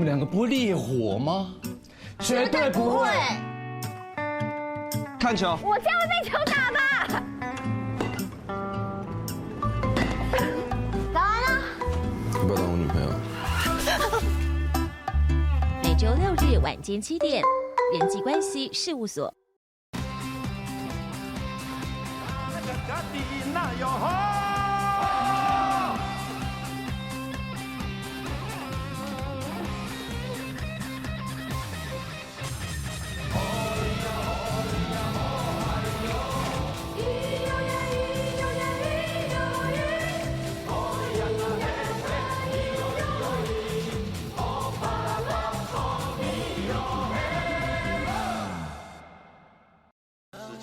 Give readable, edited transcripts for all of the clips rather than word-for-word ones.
兩個不會烈火嗎？絕對不會。看球。我這樣會被球打吧？早安啊！要不要當我女朋友？每週六日晚間7點，人際關係事務所。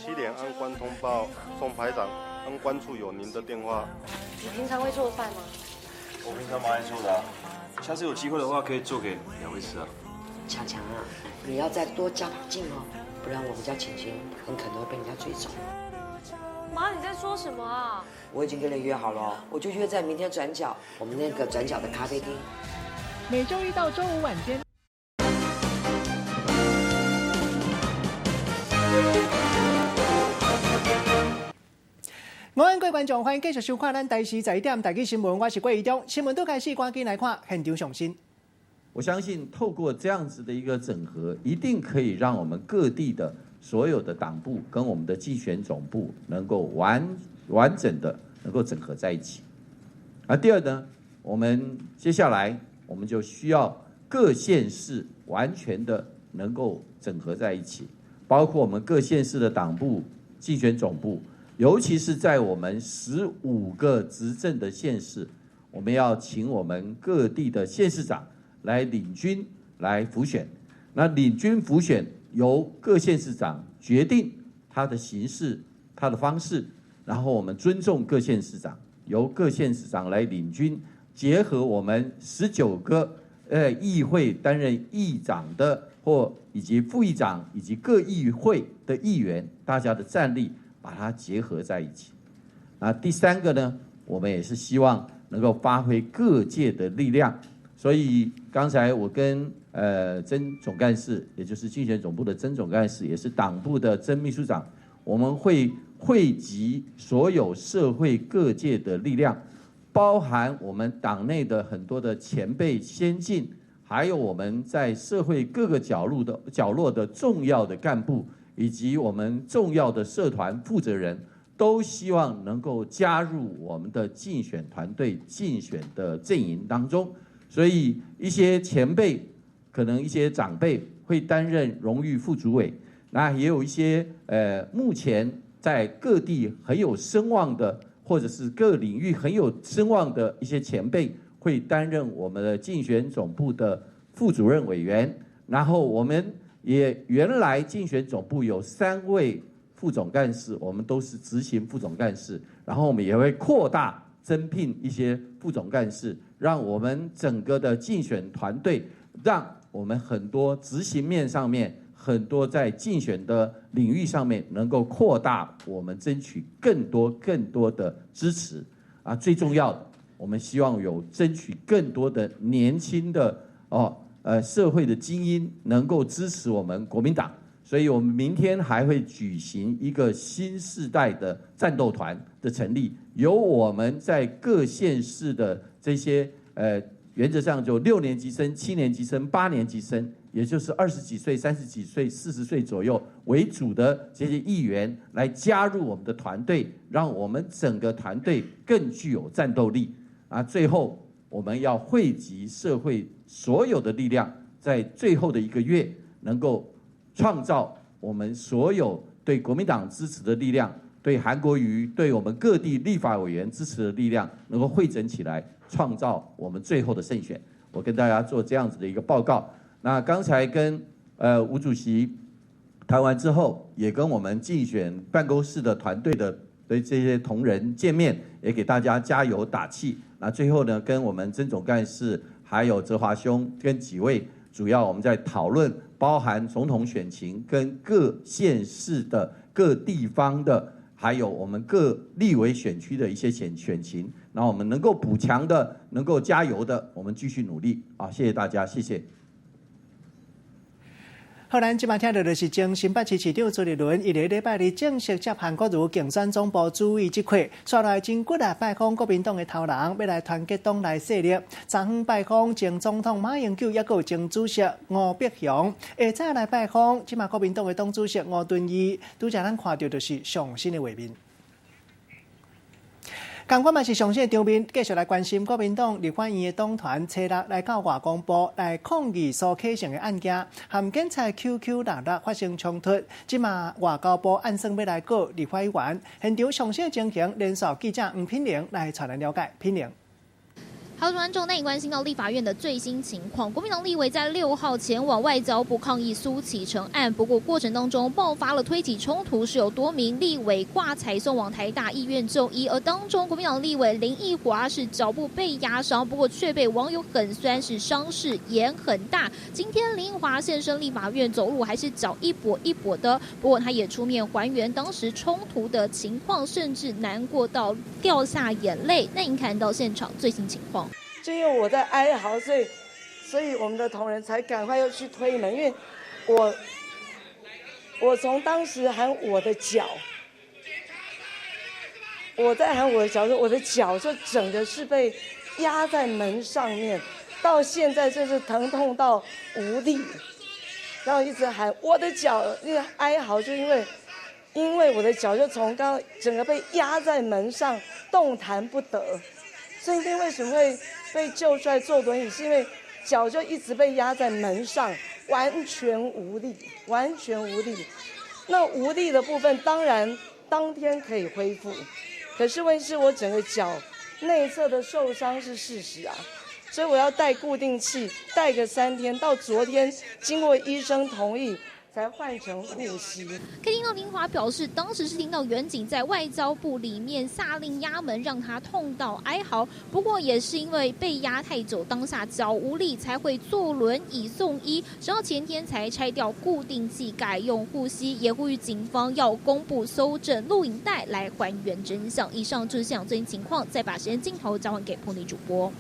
17點安官通報，宋排長，安官處有您的電話。你平常會做飯嗎？我平常蠻愛做的啊，下次有機會的話可以做給兩位吃啊。強強啊，你要再多加把勁哦，不然我們家晴晴很可能會被人家追走。媽，你在說什麼啊？我已經跟你約好了，我就約在明天轉角，我們那個轉角的咖啡廳。每週一到週五晚間。午安，各位觀眾，歡迎繼續收看咱台視十一點台語新聞，我是郭怡中。新聞拄開始，趕緊來看現場上新。我相信透過這樣子的一個整合，一定可以讓我們各地的所有的黨部跟我們的競選總部能夠完完整的能夠整合在一起。而第二呢，我們接下來我們就需要各縣市完全的能夠整合在一起，包括我們各縣市的黨部、競選總部。尤其是在我們15個執政的縣市，我們要請我們各地的縣市長來領軍來輔選。那領軍輔選由各縣市長決定他的形式、他的方式，然後我們尊重各縣市長，由各縣市長來領軍，結合我們19個議會擔任議長的或以及副議長以及各議會的議員，大家的戰力。把它結合在一起。那第三個呢，我們也是希望能夠發揮各界的力量。所以剛才我跟曾總幹事，也就是競選總部的曾總幹事，也是黨部的曾秘書長，我們會匯集所有社會各界的力量，包含我們黨內的很多的前輩先進，還有我們在社會各個角落的重要的幹部。以及我們重要的社團負責人，都希望能夠加入我們的競選團隊、競選的陣營當中。所以一些前輩，可能一些長輩會擔任榮譽副主委，那也有一些目前在各地很有聲望的，或者是各領域很有聲望的一些前輩，會擔任我們的競選總部的副主任委員。然後我們也原來競選總部有3位副總幹事，我們都是執行副總幹事，然後我們也會擴大增聘一些副總幹事，讓我們整個的競選團隊，讓我們很多執行面上面，很多在競選的領域上面能夠擴大我們爭取更多更多的支持。啊，最重要的，我們希望有爭取更多的年輕的社會的精英能夠支持我們國民黨，所以我們明天還會舉行一個新世代的戰鬥團的成立，由我們在各縣市的這些原則上就6年級生、7年級生、8年級生，也就是20幾歲、30幾歲、40歲左右為主的這些議員來加入我們的團隊，讓我們整個團隊更具有戰鬥力。啊，最後我們要匯集社會所有的力量，在最後的一個月，能夠創造我們所有對國民黨支持的力量，對韓國瑜、對我們各地立法委員支持的力量，能夠匯整起來，創造我們最後的勝選。我跟大家做這樣子的一個報告。那剛才跟吳主席談完之後，也跟我們競選辦公室的團隊的這些同仁見面，也給大家加油打氣。那最後呢，跟我們曾總幹事還有澤華兄跟幾位主要我們在討論，包含總統選情跟各縣市的各地方的，還有我們各立委選區的一些選情，那我們能夠補強的，能夠加油的，我們繼續努力啊！謝謝大家，謝謝。好，咱這擺聽著就是前新北市市長朱立倫，伊佇禮拜二正式接韓國瑜競選總部主委職缺，紲來真骨力拜訪國民黨的頭人，欲來團結黨內勢力。昨昏拜訪前總統馬英九，抑閣有前主席吳伯雄，下早來拜訪這馬國民黨的黨主席吳敦義，拄才咱看著就是上新的畫面。仝款嘛是上新的場面，繼續來關心國民黨立法院的黨團初六來到外交部來抗議蘇啟誠的案件，和警察 QQ66發生衝突。這馬外交部按算欲來告立法院，現場上新的情形，連線記者黃品玲來帶咱了解。品玲。好，觀眾，帶你關心到立法院的最新情況。國民黨立委在6號前往外交部抗議蘇啟誠案，不過過程當中爆發了推擠衝突，是有多名立委掛彩送往台大醫院就醫，而當中國民黨立委林奕華是腳部被壓傷，不過卻被網友狠酸是傷勢也很大。今天林奕華現身立法院，走路還是腳一跛一跛的，不過他也出面還原當時衝突的情況，甚至難過到掉下眼淚。那您看到現場最新情況。就因為我在哀嚎，所以我們的同仁才趕快又去推門，因為我從當時喊我的腳，我在喊我的腳，我的腳就整個是被壓在門上面，到現在就是疼痛到無力，然後一直喊我的腳，那個哀嚎，就因為我的腳就從剛整個被壓在門上，動彈不得。所以為什麼會被救出來坐輪椅？是因為腳就一直被壓在門上，完全無力，完全無力。那無力的部分當然當天可以恢復，可是問題是我整個腳內側的受傷是事實啊，所以我要戴固定器，戴個3天，到昨天經過醫生同意，才換成護膝。可以聽到林華表示，當時是聽到員警在外交部裡面下令壓門，讓他痛到哀嚎。不過也是因為被壓太久，當下腳無力，才會坐輪椅送醫。直到前天才拆掉固定器，改用護膝。也呼籲警方要公布搜證錄影帶來還原真相。以上就是現場最新情況，再把時間鏡頭交還給彭麗主播。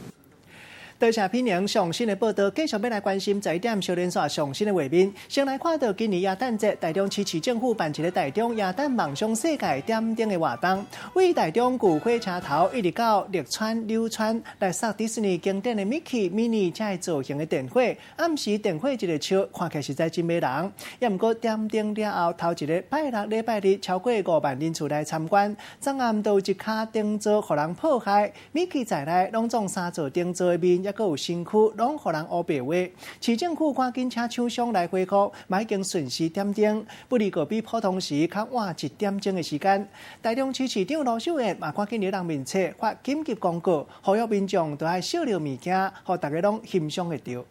多謝品玲上新的報道，繼續欲來關心十一點小連線上新的畫面。先來看到今年耶誕節，台中市市政府辦一个台中耶誕夢想世界點燈的活動，位台中舊火車頭一直到綠川、柳川來送迪士尼經典的 Mickey、Minnie這个造型的電火。暗時電火一个笑，看起來實在真迷人。也毋過點燈了後，頭一个拜六禮拜日超過5萬人次來參觀，昨暗都有一跤燈座予人破壞。Mickey 在內攏總三座燈座的面，抑閣有身軀，攏予人烏白畫。市政府趕緊請廠商來恢復，嘛已經順時點燈，不過比普通時較晚一點鐘的時間。台中市市長盧秀燕嘛趕緊佇人面冊發緊急公告，呼籲民眾都愛惜著物件，予大家攏欣賞會著。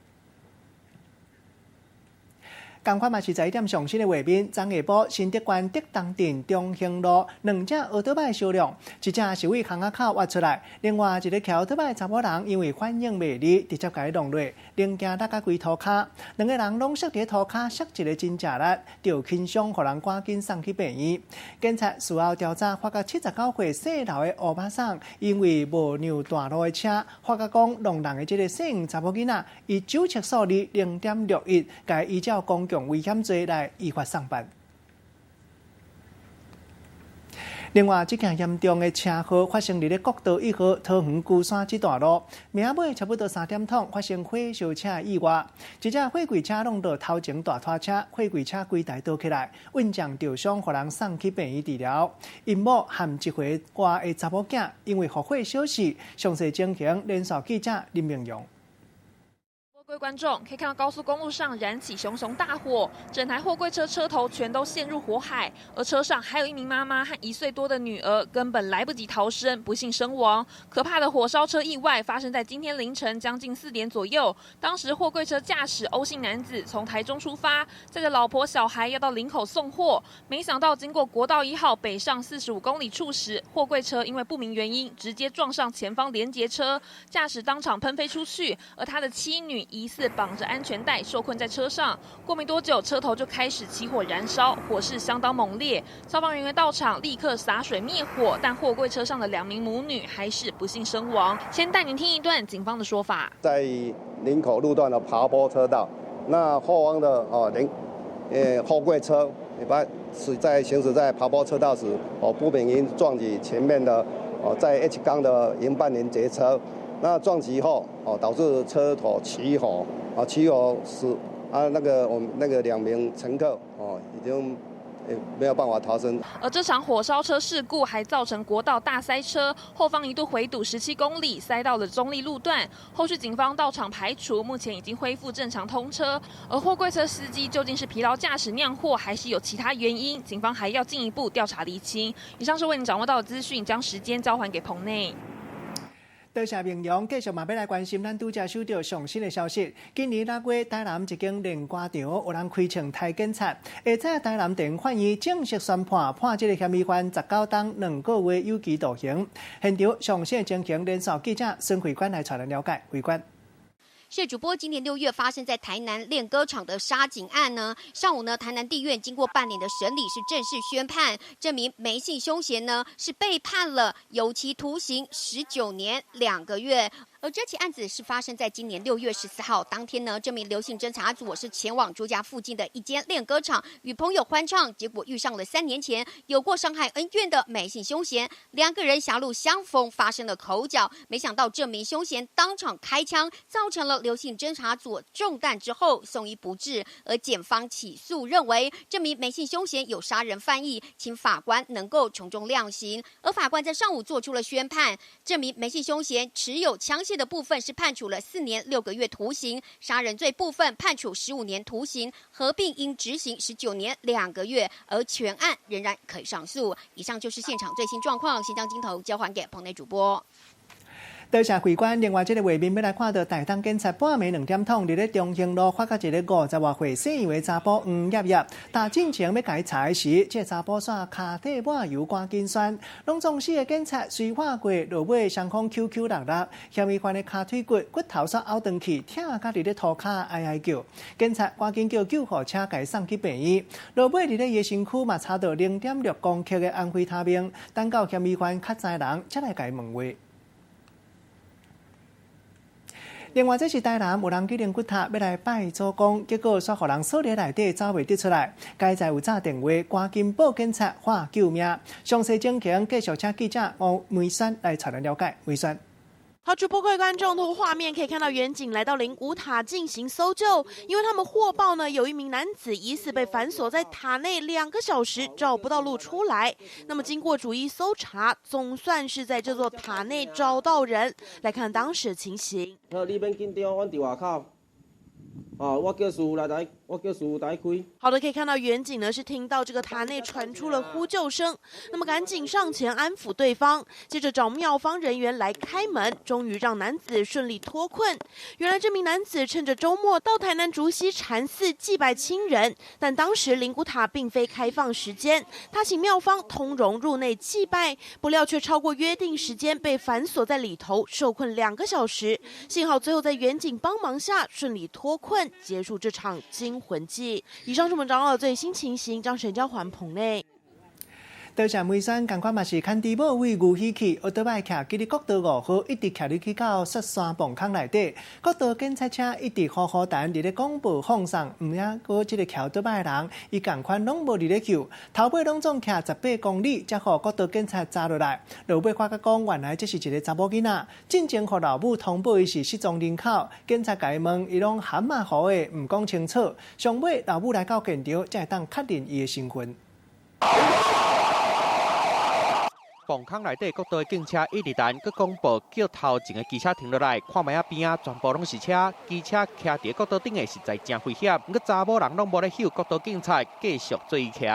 仝款嘛是十一點上新的畫面，昨下晡新竹縣竹東鎮中興路兩隻歐多擺相撞，一隻是位巷仔口挖出來，另外一个騎歐多擺查某人因為反應袂利，直接共伊挵落，零件落甲規塗跤，兩个人攏摔佇塗跤，摔一个真食力，著輕傷，予人趕緊送去病院。警察事後調查，發覺79歲姓劉的歐巴桑，因為無讓大路的車，發覺講挵人的這个姓查某囡仔，以酒測數字0.61，共依照公共危險罪來依法送辦。另外，這件嚴重的車禍發生佇咧國道1號桃園龜山這段路，暝仔尾差不多3點鐘發生火燒車意外，一隻貨櫃車挵著頭前大拖車，貨櫃車規台倒起來，運將著傷，予人送去病院治療。𪜶某和1歲外的查某囝因為予火燒死，詳細情形連線記者林明陽。各位觀眾可以看到，高速公路上燃起熊熊大火，整台貨櫃車車頭全都陷入火海，而車上還有一名媽媽和1歲多的女兒，根本來不及逃生，不幸身亡。可怕的火燒車意外發生在今天凌晨將近4點左右，當時貨櫃車駕駛歐姓男子從台中出發，載着老婆小孩要到林口送貨，沒想到經過國道1號北上45公里處時，貨櫃車因為不明原因直接撞上前方連結車，駕駛當場噴飛出去，而他的妻女疑似綁着安全帶受困在車上，過沒多久，車頭就開始起火燃燒，火勢相當猛烈。消防人員到場立刻灑水滅火，但貨櫃車上的兩名母女還是不幸身亡。先帶您聽一段警方的說法。在林口路段的爬坡車道，那後方的哦連貨櫃車一般是在行駛在爬坡車道時，哦不明因撞擊前面的哦載 H 鋼的營辦連結車，那撞擊後哦導致車頭起火，啊起火時啊那個我們那個兩名乘客哦已經沒有辦法逃生。而這場火燒車事故還造成國道大塞車，後方一度回堵17公里，塞到了中壢路段。後續警方到場排除，目前已經恢復正常通車。而貨櫃車司機究竟是疲勞駕駛釀禍，還是有其他原因？警方還要進一步調查釐清。以上是為你掌握到的資訊，將時間交還給棚內。多謝明陽，繼續嘛欲來關心咱拄才收到上新的消息。今年6月，台南一間煉歌場有人開槍刣警察，下早台南地法院正式宣判，判這个嫌疑犯19冬2個月有期徒刑。現場上新的情形，連線記者孫慧官來帶咱了解。慧官。是主播，今年6月發生在台南練歌場的殺警案呢。上午呢，台南地院經過半年的審理，是正式宣判，這名梅姓兇嫌呢是被判了有期徒刑19年2個月。而這起案子是發生在今年6月14號當天呢，這名劉姓偵查組是前往朱家附近的一間練歌場與朋友歡唱，結果遇上了3年前有過傷害恩怨的梅姓兇嫌，兩個人狹路相逢，發生了口角，沒想到這名兇嫌當場開槍，造成了劉姓偵查組中彈之後送醫不治。而檢方起訴認為這名梅姓兇嫌有殺人犯意，請法官能夠從重量刑。而法官在上午做出了宣判，這名梅姓兇嫌持有槍械的部分是判處了4年6個月徒刑，殺人罪部分判處15年徒刑，合併應執行19年2個月，而全案仍然可以上訴。以上就是現場最新狀況，先將鏡頭交還給棚內主播。多謝慧官。另外，這个畫面欲來看到台東警察半暝2點通，佇咧中興路發覺一个50外歲姓楊的查埔黃葉葉，但進前欲共伊查時，這个查埔煞跤底抹油趕緊旋，攏總四个警察隨劃過，落尾雙方 QQ 六六，嫌疑犯的跤腿骨骨頭煞拗斷去，疼甲佇咧塗跤哀哀叫。警察趕緊叫救護車共伊送去病院。落尾佇咧伊的身軀嘛查到0.6公克的安非他命，等到嫌疑犯較知人，才來共伊問話。另外，這是台南有人去靈骨塔欲來拜祖公，結果煞予人鎖佇內底走袂得出來。佳哉有詐電話，趕緊報警察喊救命。詳細情形，繼續請記者吳梅山來帶咱了解。梅山。好，主播各位觀眾，透過畫面可以看到，員警來到靈骨塔進行搜救，因為他們獲報呢，有一名男子疑似被反鎖在塔內2個小時，找不到路出來。那麼經過逐一搜查，總算是在這座塔內找到人。來看當時的情形。好，你免緊張，阮佇外口。哦，我叫師傅來來，我叫師傅來開。好的，可以看到員警呢是聽到這個塔內傳出了呼救聲，那麼趕緊上前安撫對方，接着找廟方人員來開門，終於讓男子順利脫困。原來這名男子趁着週末到台南竹溪禪寺祭拜親人，但當時靈骨塔並非開放時間，他請廟方通融入內祭拜，不料卻超過約定時間被反鎖在裡頭，受困2個小時。幸好最後在員警幫忙下順利脫困。結束這場驚魂記。以上是我們掌握的最新情形，將時間交還棚內。多謝梅山，仝款嘛是牽豬母為牛喜去，奧多擺徛佇咧國道5號，一直徛入去到雪山磅空內底。國道警察車一直呼呼等佇咧廣播放送，毋也閣這个騎奧多擺的人，伊仝款攏無佇咧救，頭尾攏總徛18公里，才予國道警察查落來。落尾發覺講，原來這是一个查某囡仔，進前予老母通報伊是失蹤人口，警察共伊問，伊攏含馬虎的，毋講清楚。上尾老母來到現場，才會當確認伊的身份。磅空內底國道的警車一直等，閣廣播叫頭前的機車停落來，看覓仔邊仔全部攏是車，機車徛佇國道頂的實在誠危險。毋過查某人攏無咧睺，國道警察繼續追騎。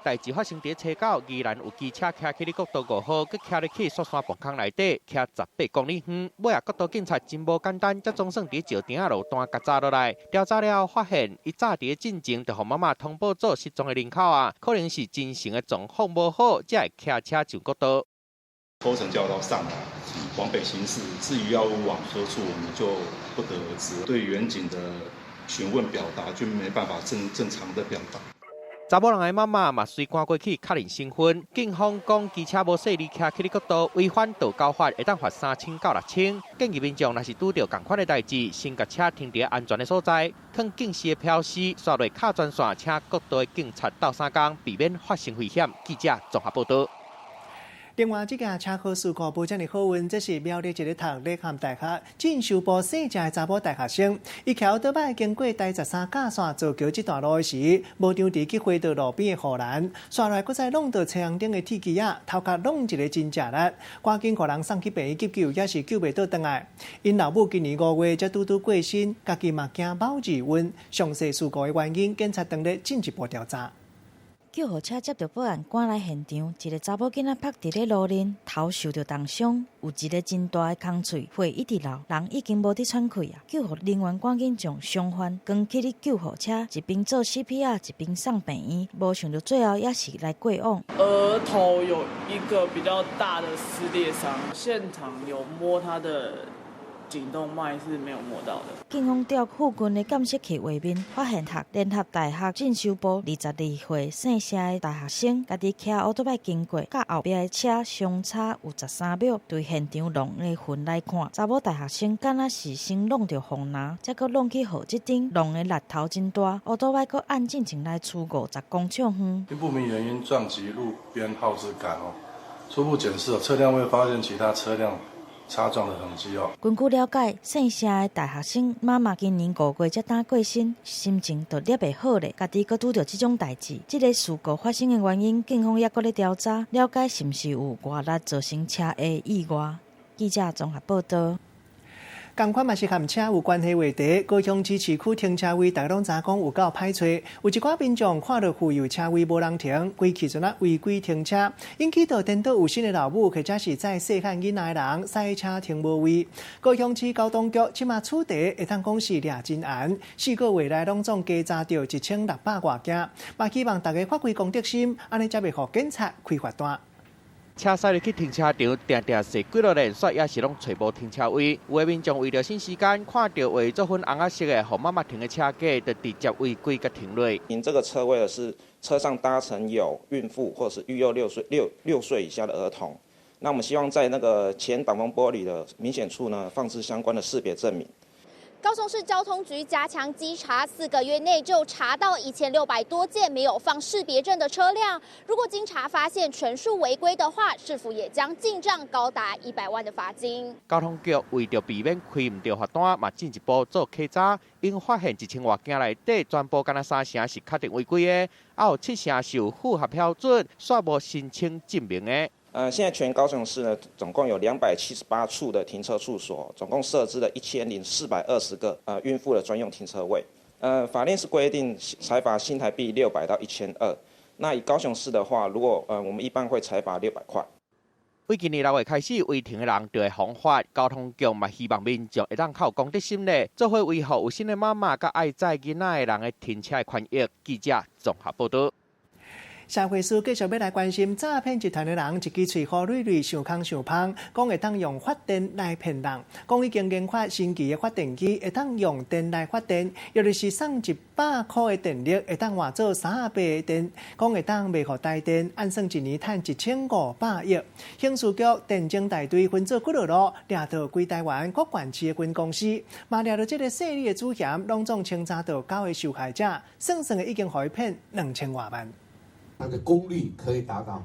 代誌發生佇車九，宜蘭有機車騎去咧國道5號，閣騎入去雪山磅空內底，騎18公里遠。尾仔國道警察真無簡單，才總算佇石碇仔路段共查落來。調查了後發現，伊早佇進前就予媽媽通報做失蹤的人口啊，可能是精神的狀況無好，才會騎車上國道。頭城交流道上來，往北行駛，至於要往何處，我們就不得而知。對員警的詢問表達，就沒辦法正常的表達。查某人的媽媽嘛隨趕過去確認身份。警方講，機車無細膩騎起哩國道，違反道交法，會當罰3000到6000。建議民眾若是拄著仝款的代誌，先共車停佇安全的所在，囥警示的標識，煞落敲專線，請國道的警察鬥相共，避免發生危險。記者綜合報道。另外，這件車禍事故無遮爾好運，這是苗栗一个讀禮翰大學進修部細隻的查某大學生，伊騎歐多擺經過台13甲線造橋這段路的時，無著佇去回到路邊的護欄，煞來閣再挵著車紅頂的鐵枝仔，頭殼挵一个真食力，趕緊予人送去病院急救，也是救袂倒轉來。𪜶老母今年5月才拄拄過身，家己嘛驚貓二瘟，詳細事故的原因，警察當咧進一步調查。救護車接到報案，趕來現場，一个查某囡仔趴佇咧路面，頭受著重傷，有一个真大的空喙，血一直流，人已經無佇喘氣啊！救護人員趕緊將傷患扛起咧救護車，一邊做 CPR，一邊送病院。無想著最後也是來過往。額頭有一個比較大的撕裂傷，現場有摸他的頸動脈是沒有摸到的。警方調附近的監視器畫面，發現讀聯合大學進修部22歲姓謝的大學生，家己騎歐多擺經過，佮後壁的車相差有13秒。對現場挵的痕來看，查某大學生敢若是先挵著護欄，才閣挵去號志頂，挵的力頭真大。歐多擺閣按進前來出50公尺遠。因不明原因撞擊路邊號誌桿哦，初步檢視車輛未發現其他車輛擦撞的痕跡哦。根據了解，姓謝的大學生媽媽今年5月才剛過身，心情就特別好咧。家己閣拄著這種代誌，這个事故發生的原因，警方猶閣咧調查，了解是毋是有外力造成車禍意外。記者綜合報道。仝款嘛是和車有關係話題，高雄市市區停車位，大家攏知影講有夠歹揣，有一寡民眾看著婦幼車位無人停，規氣陣仔違規停車，引起著顛倒有身的老母或者是載細漢囡仔的人駛車停無位。高雄市交通局這馬取締會當講是掠真嚴，4個月來攏總加查著1600外件，嘛希望大家發揮公德心，按呢才袂予警察開罰單。車駛入去停車場，定定踅幾落連煞，也是攏揣無停車位。有的民眾為著省時間，看著畫做粉紅仔色的，予媽媽停的車架，就直接違規共停落。您這個車位的是車上搭乘有孕婦或是育幼六歲以下的兒童，那我們希望在那個前擋風玻璃的明顯處呢，放置相關的識別證明。高雄市交通局加強稽查，4個月內就查到1600多件沒有放識別證的車輛。如果經查發現全數違規的話，市府也將進賬高達100萬的罰金。交通局為著避免開毋著罰單，嘛進一步做稽查，𪜶發現1000外件內底，全部敢若三成是確定違規的，還有七成是有符合標準，煞無申請證明的。現在全高雄市呢，總共有278處的停車處所，總共設置了1420個孕婦的專用停車位。法令是規定裁罰新台幣600到1200。那以高雄市的話，如果我們一般會裁罰600塊。對今年6月開始，違停的人就會予罰。交通局嘛希望民眾會當較有公德心咧，做伙維護有身的媽媽佮愛載囡仔的人的停車的權益。記者綜合報道。社會事繼續欲來關心詐騙集團的人，一支喙箍累累，想空想芳，講會當用發電來騙人，講已經研發新奇的發電機，會當用電來發電，尤其是送100塊的電力，會當換做3倍的電，講會當賣予台電，按算一年趁1500億。刑事局電偵大隊分做幾落路，掠著規台灣各縣市的分公司，嘛掠著這个勢利的主嫌，攏總清查著九个受害者，算算的已經予伊騙2000外萬。它的功率可以達到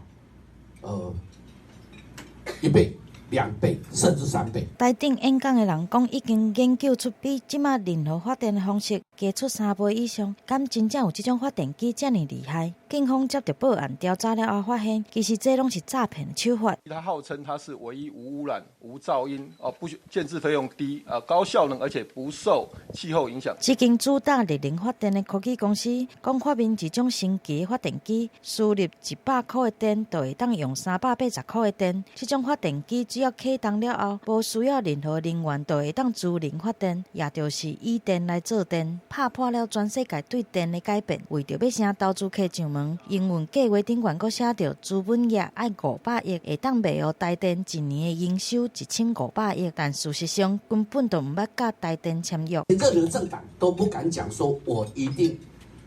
，1倍、2倍甚至3倍。台頂演講的人講，已經研究出比這馬任何發電的方式加出3倍以上，敢真正有這種發電機遮爾厲害？警方接著報案調查了後，發現其實這攏是詐騙手法。它號稱它是唯一無污染、無噪音、哦不建置費用低、啊高效能，而且不受氣候影響。這間主打熱能發電的科技公司，講發明一種新奇的發電機，輸入100塊的電，就會當用380塊的電。這種發電機只要啟動了後，無需要任何能源，就會當自然發電，也就是以電來做電，拍破了全世界對電的改變。為著欲請投資客上門，營運計畫頂懸閣寫著資本額愛500億，會當賣予台電一年的營收1500億，但事實上根本就毋捌佮台電簽約。任何政黨都不敢講說，我一定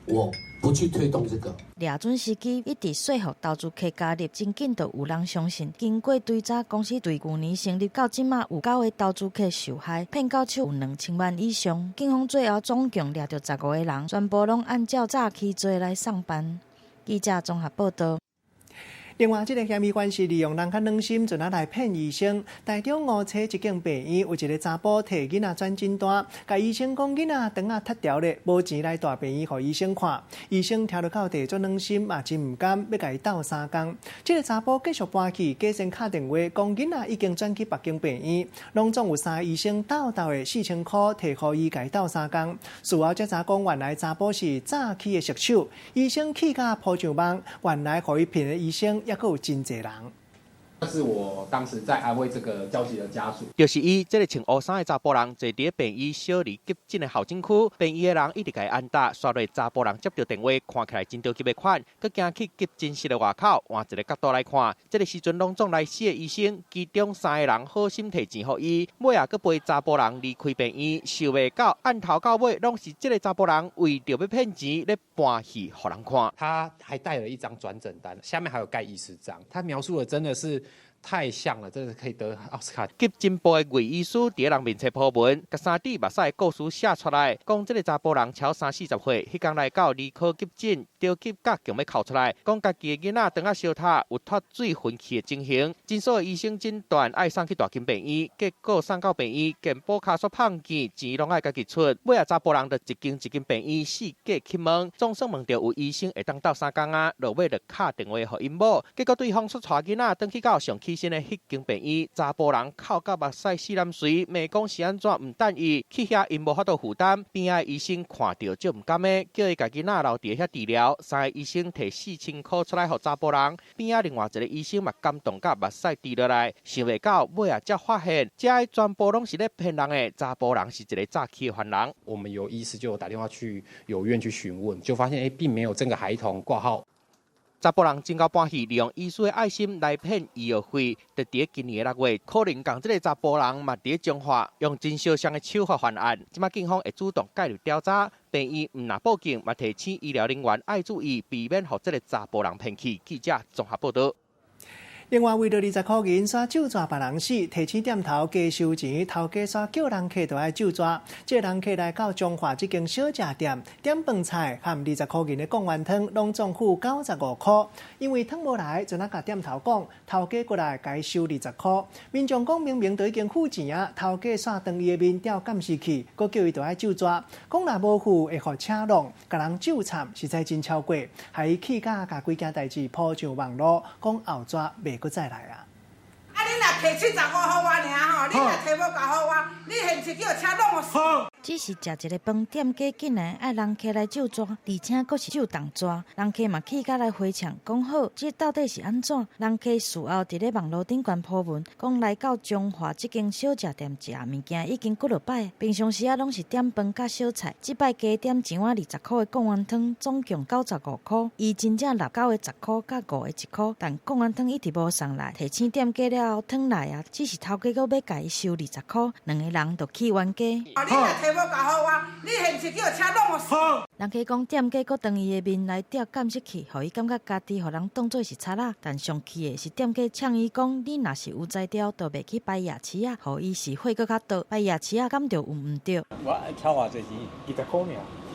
我不去推動這個。掠準時機，一直說服投資客加入，真緊就有人相信。經過追查，公司對舊年成立到這馬，有九个投資客受害，騙到手有2000萬以上。警方最後總共掠著15個人，全部攏按照詐欺罪來送辦。記者綜合報道。另外，這个嫌疑犯是利用人較軟心，就拿來騙醫生。台中梧棲一間病院有一个查埔提囡仔轉診單，共醫生講囡仔腸仔脫掉咧，無錢來大病院予醫生看。醫生聽著到底足軟心，嘛真毋甘，欲共伊鬥相共。這个查埔繼續搬去，假先敲電話講囡仔已經轉去別間病院，攏總有三个醫生鬥鬥的4000箍提予伊共伊鬥相共。事後才知講，原來查埔是詐欺的熟手，醫生氣甲鋪上網，原來予伊騙的醫生猶閣有真濟人。這是我當時在安慰這個焦急的家屬。就是伊，這个穿烏衫的查埔人，坐佇病院小兒急診的候診區，病院的人一直共伊按答，煞落查埔人接著電話，看起來真著急的款，閣行去急診室的外口，換一个角度來看，這个時陣攏總來四个醫生，其中三個人好心提錢予伊，尾仔閣陪查埔人離開病院，想袂到按頭到尾攏是這个查埔人為著欲騙錢咧扮戲予人看。他還帶了一張轉診單，下面還有蓋醫師章，他描述的真的是太像了，真的是可以得奧斯卡。急診部的魏醫師佇人面前鋪文，共三滴目屎的故事寫出來，講這个查埔人超30、40歲，彼工來到兒科急診，著急甲強欲哭出來，講家己的囡仔腸仔相塌，有脫水昏去的情形。診所的醫生診斷愛送去大間病院，結果送到病院，健保卡煞碰見，錢攏愛家己出。尾仔查埔人就一間一間病院四界去問，總算問著有醫生會當鬥相共啊，落尾就敲電話予𪜶某，結果對方煞帶囡仔轉去到上起身的彼間病院，查埔人哭甲目屎四淋垂，罵講是按怎毋等伊去遐，𪜶無法度負擔。邊仔醫生看著足毋甘的，叫伊共囡仔留佇遐治療。三个醫生提4000箍出來予查埔人，邊仔另外一个醫生嘛感動甲目屎滴落來，想袂到尾仔才發現，這全部攏是咧騙人的，查埔人是一个詐欺的犯人。我們有醫師就打電話去有院去詢問，就發現並沒有這個孩童掛號。查埔人真𠢕扮戲，利用醫師的愛心來騙醫藥費。就佇今年的6月，可能仝這个查埔人嘛佇彰化用真相像的手法犯案。這擺警方會主動介入調查，病院毋若報警，嘛提醒醫療人員愛注意，避免予這个查埔人騙去。記者綜合報導。另外，為著20箍銀，煞咒蛇別人死，提醒店頭加收錢，頭家煞叫人客著愛咒蛇。這个人客來到彰化這間小食店，點飯菜含20箍銀的貢丸湯，攏總付95箍。因為湯無來，就那共店頭講，頭家過來共伊收20箍。民眾講明明都已經付錢啊，頭家煞當伊的面調監視器，閣叫伊著愛咒蛇，講若無付會予車弄，共人咒慘，實在真超過，害伊氣甲共規件代誌鋪上網路，講後逝袂閣再來啊！啊！你若提75予我爾吼，你若提無夠予我，你現時叫車弄予死。只是食一个飯店家竟然愛人客來咒蛇，而且閣是咒重蛇，人客嘛氣甲來回嗆，講好，這到底是按怎？人客事後佇咧網路頂懸鋪文，講來到彰化這間小食店食物件已經幾落擺，平常時仔攏是點飯佮小菜，這擺加點一碗20箍的貢丸湯，總共95箍。伊真正納九个10箍佮五个1箍，但貢丸湯一直無送來，提醒店家了後湯來啊，只是頭家閣欲共伊收20箍，兩个人就起冤家。你若提無夠予我，你現時叫車弄予死。人客講店家閣當伊的面來調監視器，予伊感覺家己予人當做是賊仔。但上氣的是店家嗆伊講：你若是有才調，就袂去擺夜市仔，予伊是火閣較大。擺夜市仔敢著有毋對？我超偌濟錢？20箍爾。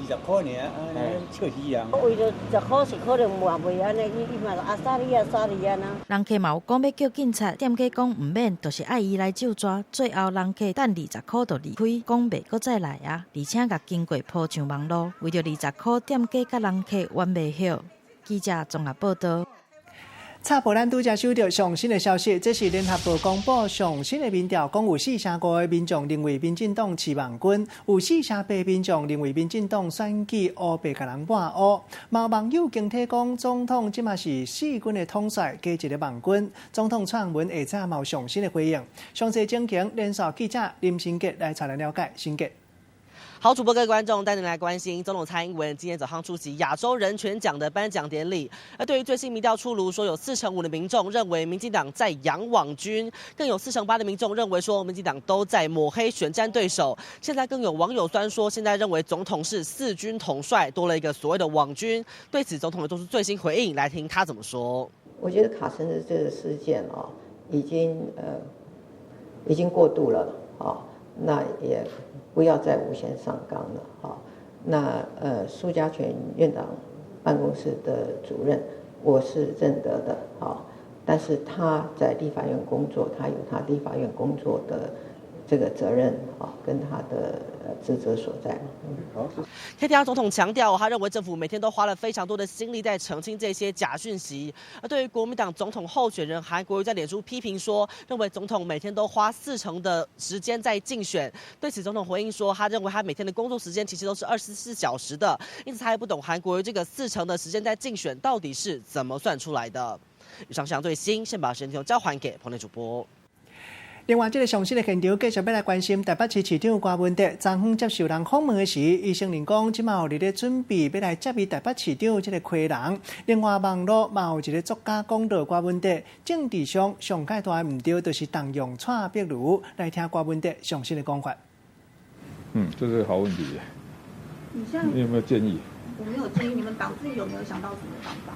20箍爾，按呢笑死人。為著10箍是可能換袂按呢，伊嘛阿殺你啊殺你按呢。人客嘛有講欲叫警察，店家講毋免，就是愛伊來咒蛇。最後人客等20箍就離開，講袂閣再來啊，而且共經過鋪上網路，為著20箍店家佮人客冤袂歇。記者綜合報導。插播咱拄才收著上新的消息，這是聯合報公布上新的民調，講有4成5的民眾認為民進黨飼網軍，有4成8民眾認為民進黨選舉烏白共人抹烏。嘛有網友驚體講，總統這馬是四軍的統帥，加一个網軍。總統蔡英文下早嘛有上新的回應。詳細情形，連線記者林新杰來帶咱了解。新杰。好，主播各位觀眾帶您來關心總統蔡英文今天早上出席亞洲人權獎的頒獎典禮。而對於最新民調出爐，說有45%的民眾認為民進黨在養網軍，更有48%的民眾認為說民進黨都在抹黑選戰對手。現在更有網友酸說，現在認為總統是四軍統帥，多了一個所謂的網軍。對此，總統也做出最新回應，來聽他怎麼說。我覺得卡森的這個事件哦，已經過度了啊，那也不要再無限上綱了哈。那蘇嘉全院長辦公室的主任，我是認得的哈。但是他在立法院工作，他有他立法院工作的這個責任啊，跟他的職責所在。好，可以聽到總統強調，他認為政府每天都花了非常多的心力在澄清這些假訊息。而對於國民黨總統候選人韓國瑜在臉書批評說，認為總統每天都花40%的時間在競選。對此，總統回應說，他認為他每天的工作時間其實都是24小時的，因此他也不懂韓國瑜這個四成的時間在競選到底是怎麼算出來的。以上最新，先把時間交還給棚內主播。另外，這个上新的現場繼續欲來關心台北市市長柯文哲，昨昏接受人訪問的時，伊承認講，這馬有佇咧準備欲來接伊台北市長這个批人。另外，網路嘛有一个作家講到柯文哲政治上上蓋大的毋對，就是動用蔡壁如。來聽柯文哲上新的講法。嗯，這是個好問題。你現在你有沒有建議？我沒有建議，你們黨自己有沒有想到什麼方法？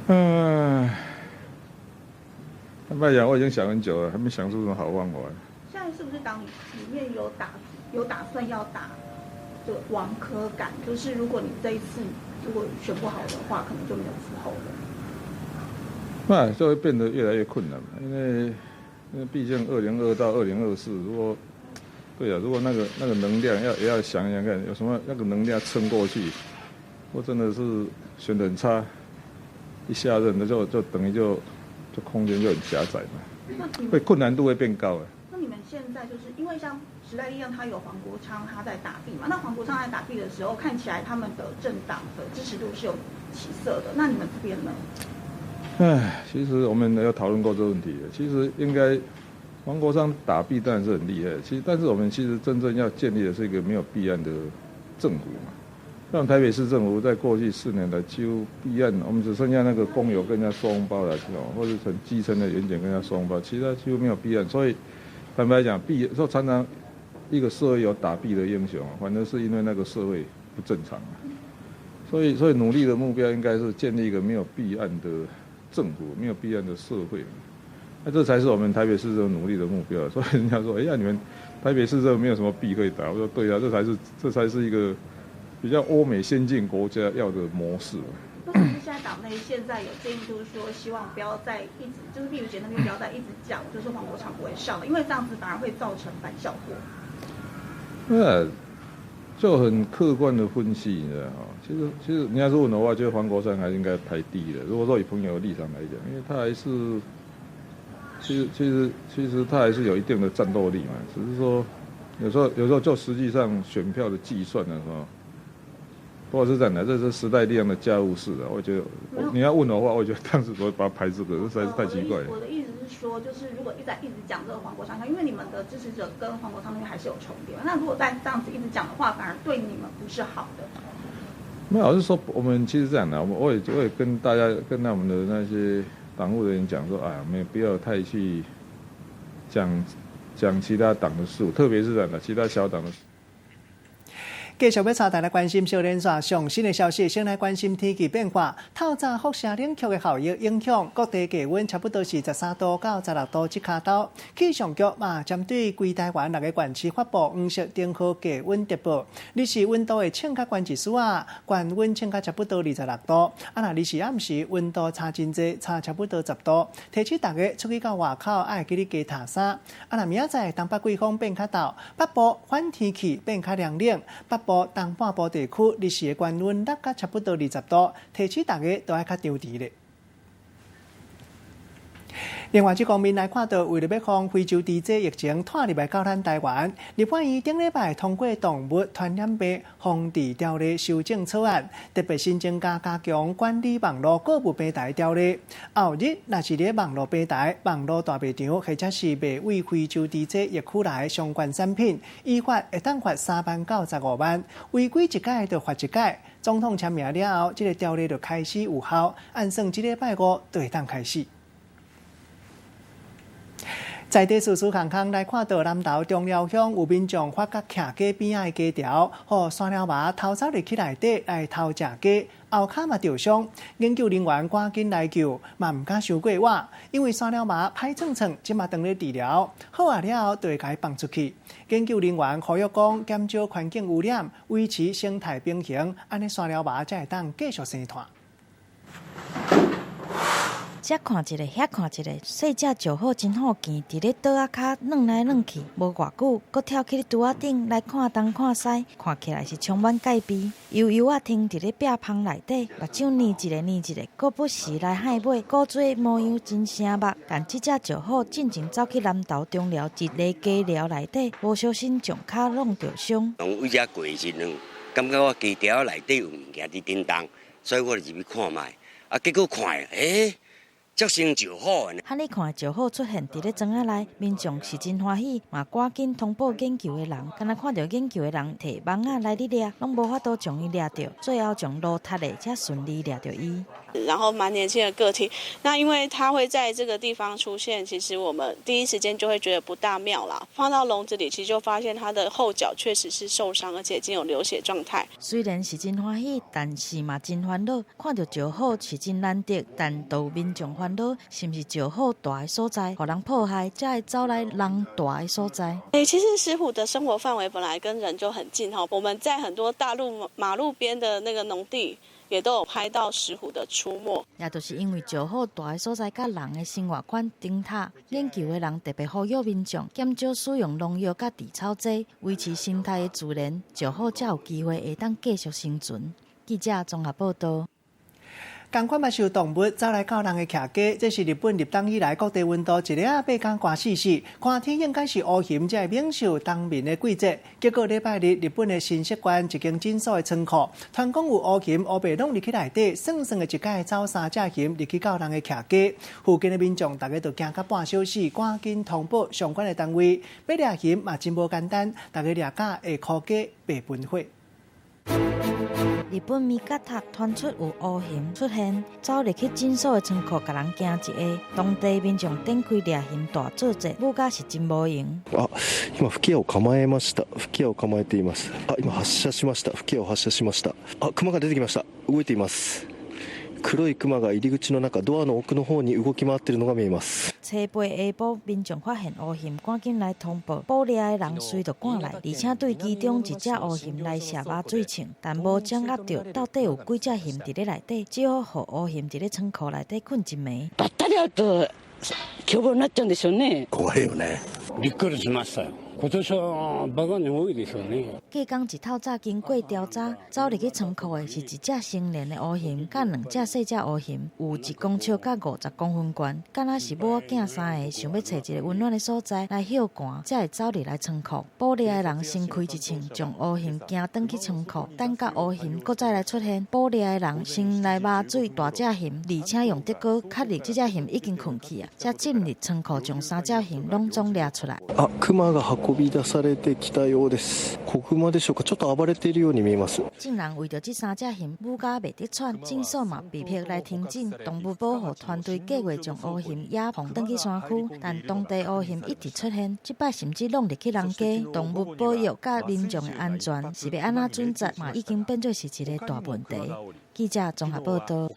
嗯。坦白講，我已經想很久了，還沒想出什麼好方法。現在是不是黨裡面有打算要打這個王柯桿？就是如果你這一次如果選不好的話，可能就沒有之後了。那就會變得越來越困難嘛，因為畢竟2022到2024，如果對啊，如果那個能量要也要想一想看，有什麼那個能量撐過去，我真的是選得很差，一下任那就等於就空間就很狹窄嘛，會困難度會變高。那你們現在就是因為像時代力量，他有黃國昌他在打吡嘛？那黃國昌在打吡的時候，看起來他們的政黨的支持度是有起色的。那你們這邊呢？唉，其實我們有討論過這個問題的。其實應該黃國昌打吡當然是很厲害，其實但是我們其實真正要建立的是一個沒有弊案的政府嘛。像台北市政府在過去4年來幾乎弊案，我們只剩下那個工友跟人家收紅包來，或者從基層的員警跟人家收紅包，其他幾乎沒有弊案。所以坦白講，弊說常常一個社會有打弊的英雄，反正是因為那個社會不正常。所以努力的目標應該是建立一個沒有弊案的政府，沒有弊案的社會。那這才是我們台北市政府努力的目標。所以人家說，哎呀，你們台北市政府沒有什麼弊可以打。我說對啊，這才是一個比較歐美先進國家要的模式。那是不是現在黨內現在有建議，就是說希望不要再一直，就是碧如姐那邊不要再一直講，就是黃國昌不會上了，因為這樣子反而會造成反效果。那就很客觀的分析，你知道嗎？其實你要是問的話，覺得黃國昌還是應該排第一的。如果說以朋友的立場來講，因為他還是，其實他還是有一定的戰鬥力嘛。只是說有時候就實際上選票的計算的時候。不過是這樣的，這是時代力量的家務事的。我覺得你要問我的話，我覺得當時我會把它排這個，這實在是太奇怪了。我的意思是說，就是如果一直在一直講這個黃國昌，因為你們的支持者跟黃國昌那邊還是有重疊嘛。那如果再這樣子一直講的話，反而對你們不是好的。沒有，我是說我們其實這樣的，我也跟大家跟我們的那些黨務人員講說，哎呀，沒有必要太去講講其他黨的事，特別是這樣的其他小黨的事。繼續欲帶大家關心小連線上新的消息，先來關心天氣變化。透早輻射冷卻的效應影響，各地氣溫差不多是13度到16度這跤頭。氣象局嘛針對規台灣六个縣市發布黃色燈號低溫特報。日時溫度會衝較懸一絲仔，懸溫衝較差不多26度。啊，若日時暗時溫度差真濟，差差不多10度。提醒大家出去到外口愛記得加疊衫。啊，若明仔載東北季風變較鬥，北部反天氣變較涼冷，北部東半部地區日時的懸溫落甲差不多20度，提醒大家都愛較張弛咧。另外，這方面來看到，為著欲防非洲豬瘟疫情拖入來到咱台灣，立法院頂禮拜通過動物傳染病防治條例修正草案，特別新增加加強管理網路購物平台條例。後日若是佇網路平台、網路大賣場，或者是賣對非洲豬瘟疫區來相關產品，依法會當罰3萬到15萬，違規一改就罰一改。總統簽名了後，這个條例就開始有效，按算這禮拜五就會當開始。在地事事空空來看到南投中寮鄉有民眾發覺徛雞邊仔的雞條，予山貓猫偷走入去內底來偷食雞，後跤嘛著傷，研究人員趕緊來救，嘛毋敢傷過倚，因為山貓貓歹創創，這馬當咧治療，好啊了後就會共伊放出去。研究人員呼籲講，減少環境污染，維持生態平衡，按呢山貓貓才會當繼續生湠。這看一个，遐看一个，細隻石虎真好奇，佇咧桌仔跤轉來轉去，無偌久，閣跳去櫥仔頂來看東看西，看起來是充滿戒備。悠悠仔停佇咧壁縫內底，目睭睨一个睨一个，閣不時來幌尾，故做模樣真醒目。但這隻石虎進前走去南投中寮一个雞寮內底，無小心將跤弄著傷。從對遮過的時陣，感覺我雞條內底有物件佇振動，所以我就入去看覓，啊，結果看，欸足像石虎呢。哈呢看石虎出現佇咧莊仔內，民眾是真歡喜，嘛趕緊通報研究的人。敢若看著研究的人提網仔來咧掠，攏無法度將伊掠著，最後將路踢的才順利掠著伊。然後蠻年輕的個體，那因為它會在這個地方出現，其實我們第一時間就會覺得不大妙啦。放到籠子裡，其實就發現它的後腳確實是受傷，而且已經有流血狀態。雖然是真歡喜，但是嘛真煩惱。看著石虎是真難得，但都有民眾煩惱，是毋是石虎蹛的所在，予人破壞，才會走來人蹛的所在？欸，其實石虎的生活範圍本來跟人就很近哈，我們在很多大路馬路邊的那個農地，也都有拍到石虎的出沒。也就是因為石虎蹛的所在佮人的生活圈頂塔，研究的人特別呼籲民眾減少使用農藥佮除草劑，維持生態的自然，石虎才有機會會當繼續生存。記者綜合報道。仝款嘛是有動物走來到人的徛家，這是日本立冬以來各地溫度一日仔八工寒死死，看天應該是烏熊才會猛獸冬眠的季節。結果禮拜日，日本的新潟縣一間診所的倉庫，傳講有烏熊烏白攏入去內底，算算的一擺走三隻熊入去到人的徛家，附近的民眾逐家都驚甲半小死，趕緊通報相關的單位。欲掠熊嘛真無簡單，逐家掠甲會箍家白分火。日本米甲塔傳出有烏熊出現，走入去診所的倉庫，共人驚一下。當地民眾展開掠熊大作戰，舞甲是真無閒。啊，今吹き矢を構えました。吹き矢を構えています。あ、今発射しました。吹き矢を発射しました。あ、熊が出てきました。動いています。黒い熊が入り口の中、ドアの奥の方に動き回っているのが見えます。初八下晡，民眾發現烏熊，趕緊來通報，捕獵的人隨就趕來，而且對其中一隻烏熊來射麻醉槍，但無掌握著到底有幾隻熊佇咧內底，只好予烏熊佇咧倉庫內底睏一暝。ばったり會うと凶暴になっちゃうんでしょうね。怖いよね。びっくりしましたよ。今年はバカに多いでしょうね。隔工一透早經過調查，走入去倉庫的是一隻成年的烏熊，佮兩隻細隻烏熊，有1公尺佮50公分懸，敢若是母仔三个，想欲揣一个溫暖的所在來歇寒，才會走入來倉庫。捕獵的人先開一槍，將烏熊驚轉去倉庫，等甲烏熊閣再來出現，捕獵的人先來麻醉大隻熊，而且用竹篙確認這隻熊已經睏去啊，才進入倉庫將三隻熊攏總掠出來。啊，熊が運び出されてきたようです。子熊でしょうか、ちょっと暴れているように見えます。眾人為著這三隻熊，舞甲袂得喘，診所嘛被迫來停診。動物保護團隊計劃將烏熊野放轉去山區，但當地烏熊一直出現，這擺甚至攏入去人家。動物保育佮民眾的安全是欲按怎準則，嘛已經變做是一个大問題。記者綜合報道。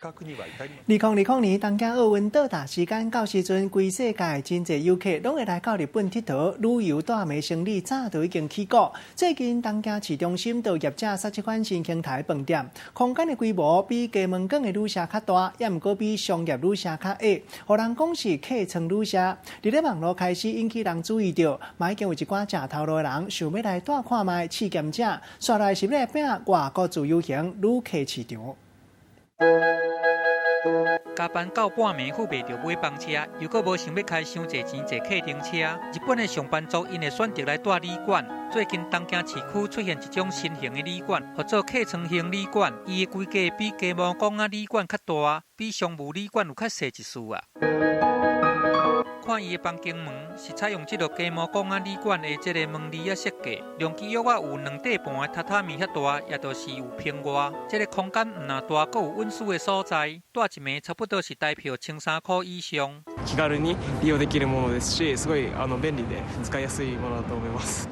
2020年東京奧運到達時間到時陣，規世界真濟遊客攏會來到日本𨑨迌旅遊，蹛暝生理早就已經起鼓。最近東京市中心就業者設這款新形態飯店，空間的規模比加盟港的旅社較大，也毋過比商業旅社較矮，予人講是客艙旅社。佇咧網路開始引起人注意著，嘛已經有一寡食頭路的人想欲來蹛看覓試兼者，紲來是欲來拚外國自由行旅客市場。加班到半暝赴袂著尾班車，又閣無想欲開傷濟錢坐客停車。日本的上班族𪜶會選擇來蹛旅館。最近東京市區出現一種新型的旅館，號做客艙型旅館。伊的規格比雞毛公仔旅館較大，比商務旅館有較細一絲啊。看伊的房間門是採用這个雞毛公仔旅館的這个門簾仔設計，容積約仔有兩塊半的榻榻米遐大，也就是有平外。這个空間毋但大，閣有隱私的所在。蹛一暝差不多是台票1300塊以上。気軽に利用できるものですし、すごい便利で使いやすいものだと思います。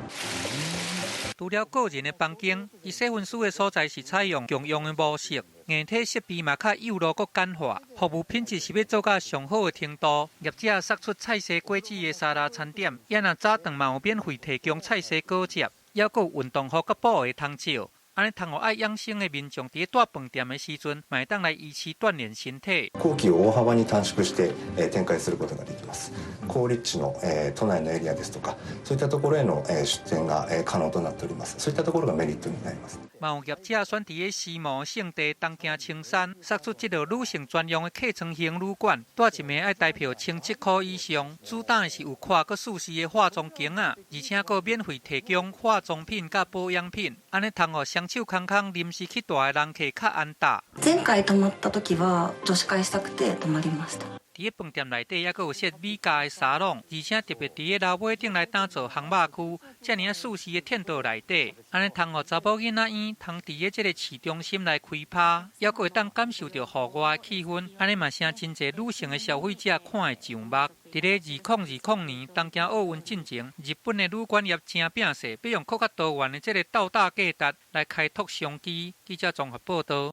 除了個人的房間，伊洗身軀的所在是採用共用的模式，硬體設備嘛較幼路閣簡化，服務品質是欲做到上好的程度。業者釋出菜色果子的沙拉餐點，也若早頓嘛有免費提供菜色果汁，猶閣有運動服佮布的通借。按呢通予愛養生的民眾，佇咧蹛飯店的時陣，嘛會當來維持鍛鍊身體。工期を大幅に短縮して展開することができます。高立地の都内のエリアですとか、そういったところへの出店が可能となっております。そういったところがメリットになります。嘛有業者選佇咧時髦勝地東京青山，釋出這个女性專用的客艙型旅館，蹛一暝愛台票1700塊以上。主打的是有闊閣舒適的化妝間啊，而且閣免費提供化妝品佮保養品，按呢通予雙手空空臨時去蹛的人客較安踏。前回泊まった時は女子會したくて泊まりました。佇咧飯店內底，猶閣有設美甲的沙龍，而且特別佇咧樓尾頂來打造烘肉區，遮爾仔舒適的天道內底，按呢通予查某囡仔嬰通佇咧這个市中心來開趴，猶閣會當感受著戶外的氣氛，按呢嘛成真濟女性的消費者看會上目。佇咧2020年東京奧運進前，日本的旅館業誠拼勢，欲用閣較多元的這个鬥大價值來開拓商機。記者綜合報導。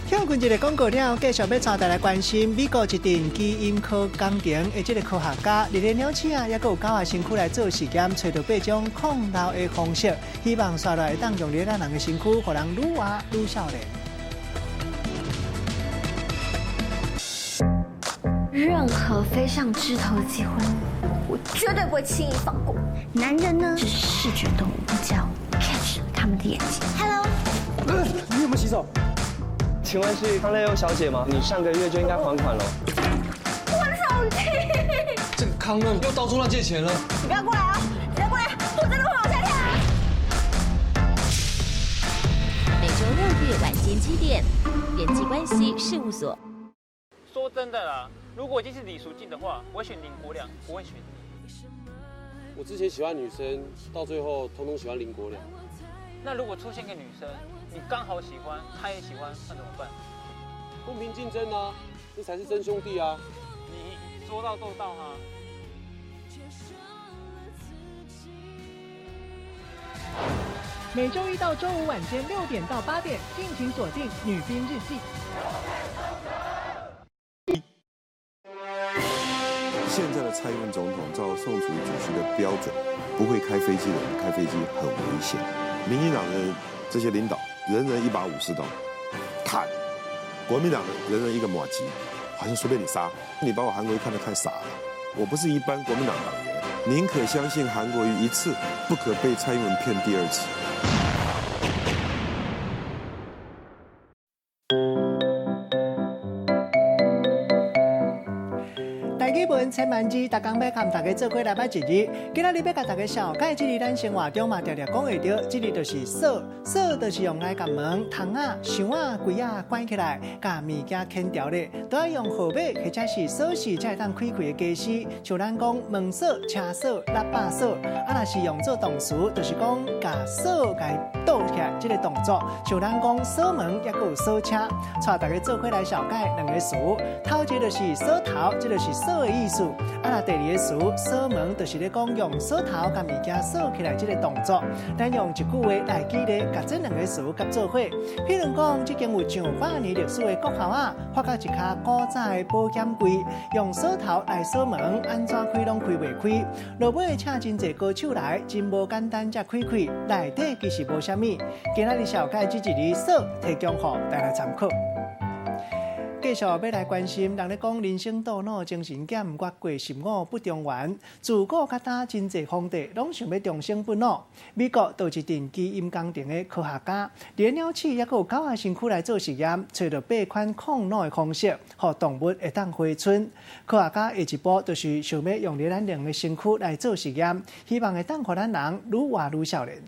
聽過這个廣告了，繼續欲帶大家來關心美國一陣基因科工程的這个科學家，佇咧鳥鼠仔，猶閣有狗仔身軀來做實驗，揣著八種抗老的方式，希望紲落來會當用佇咱人的身軀，予人愈活愈少年。任何飛上枝頭的機會，我絕對不會輕易放過。男人呢是視覺動物，只要 catch 他們的眼睛。Hello，你有沒有洗手？請問是康樂優小姐嗎？你上個月就應該還款了。我的手機。這個康樂又到處亂借錢了。你不要過來啊！你不要過來，我真的會往下跳。每週六日晚間7點，人際關係事務所。說真的啦，如果已經是李淑靜的話，我會選林國良，不會選你。我之前喜歡女生，到最後通通喜歡林國良。那如果出現個女生，你剛好喜歡，她也喜歡，那怎麼辦？公平競爭啊，這才是真兄弟啊！你說到做到哈。每週一到週五晚間6點到8點，敬請鎖定《女兵日記》。現在的蔡英文總統照宋楚瑜主席的標準，不會開飛機的人開飛機很危險。民進黨的這些領導，人人一把武士刀，砍；國民黨的人人一個麻糬，好像隨便你殺。你把我韓國瑜看得太傻了。我不是一般國民黨黨員，寧可相信韓國瑜一次，不可被蔡英文騙第二次。千萬字，逐工欲共大家做伙來捌一字。今仔日欲共大家紹介這个咱生活中嘛常常講會著，這个就是鎖，鎖就是用來共門、窗仔、箱仔、櫃仔關起來，共物件牽牢咧，都愛用號碼或者是鎖匙才會當開開的家私。像咱講門鎖、車鎖、喇叭鎖，啊，若是用做動詞，就是講共鎖共倒起來這个動作。像咱講鎖門，猶閣有鎖車。帶大家做伙來紹介兩个詞，頭一个就是鎖頭，這就是鎖的意思。啊，若第二个詞鎖門，就是咧講用鎖頭共物件鎖起來這个動作。咱用一句話來記咧，共這兩个詞合做伙。譬如講，這間有上百年歷史的國校啊，發覺一跤古早的保險櫃，用鎖頭來鎖門，按怎開攏開袂開。落尾請真濟高手來，真無簡單才開開。內底其實無啥物。今仔日紹介這一字鎖，提供予大家參考。继续欲来关心，人咧讲人生倒脑精神减越过15不中元，自古到今真济皇帝拢想欲长生不老。美国就一阵基因工程的科学家，连鸟鼠抑阁有狗仔身躯来做实验，揣著八款抗老的方式，予动物会当回春。科学家下一步就是想欲用咱人的身躯来做实验，希望会当予咱人愈活愈少年。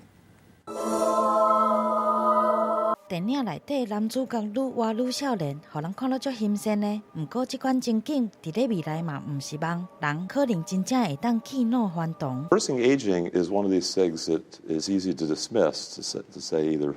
电影内底男主角愈活愈少年，予人看了足新鲜的。毋过这款情景伫咧未来嘛毋是梦，人可能真正会当去老还童。 Reversing aging is one of these things that is easy to dismiss, to say either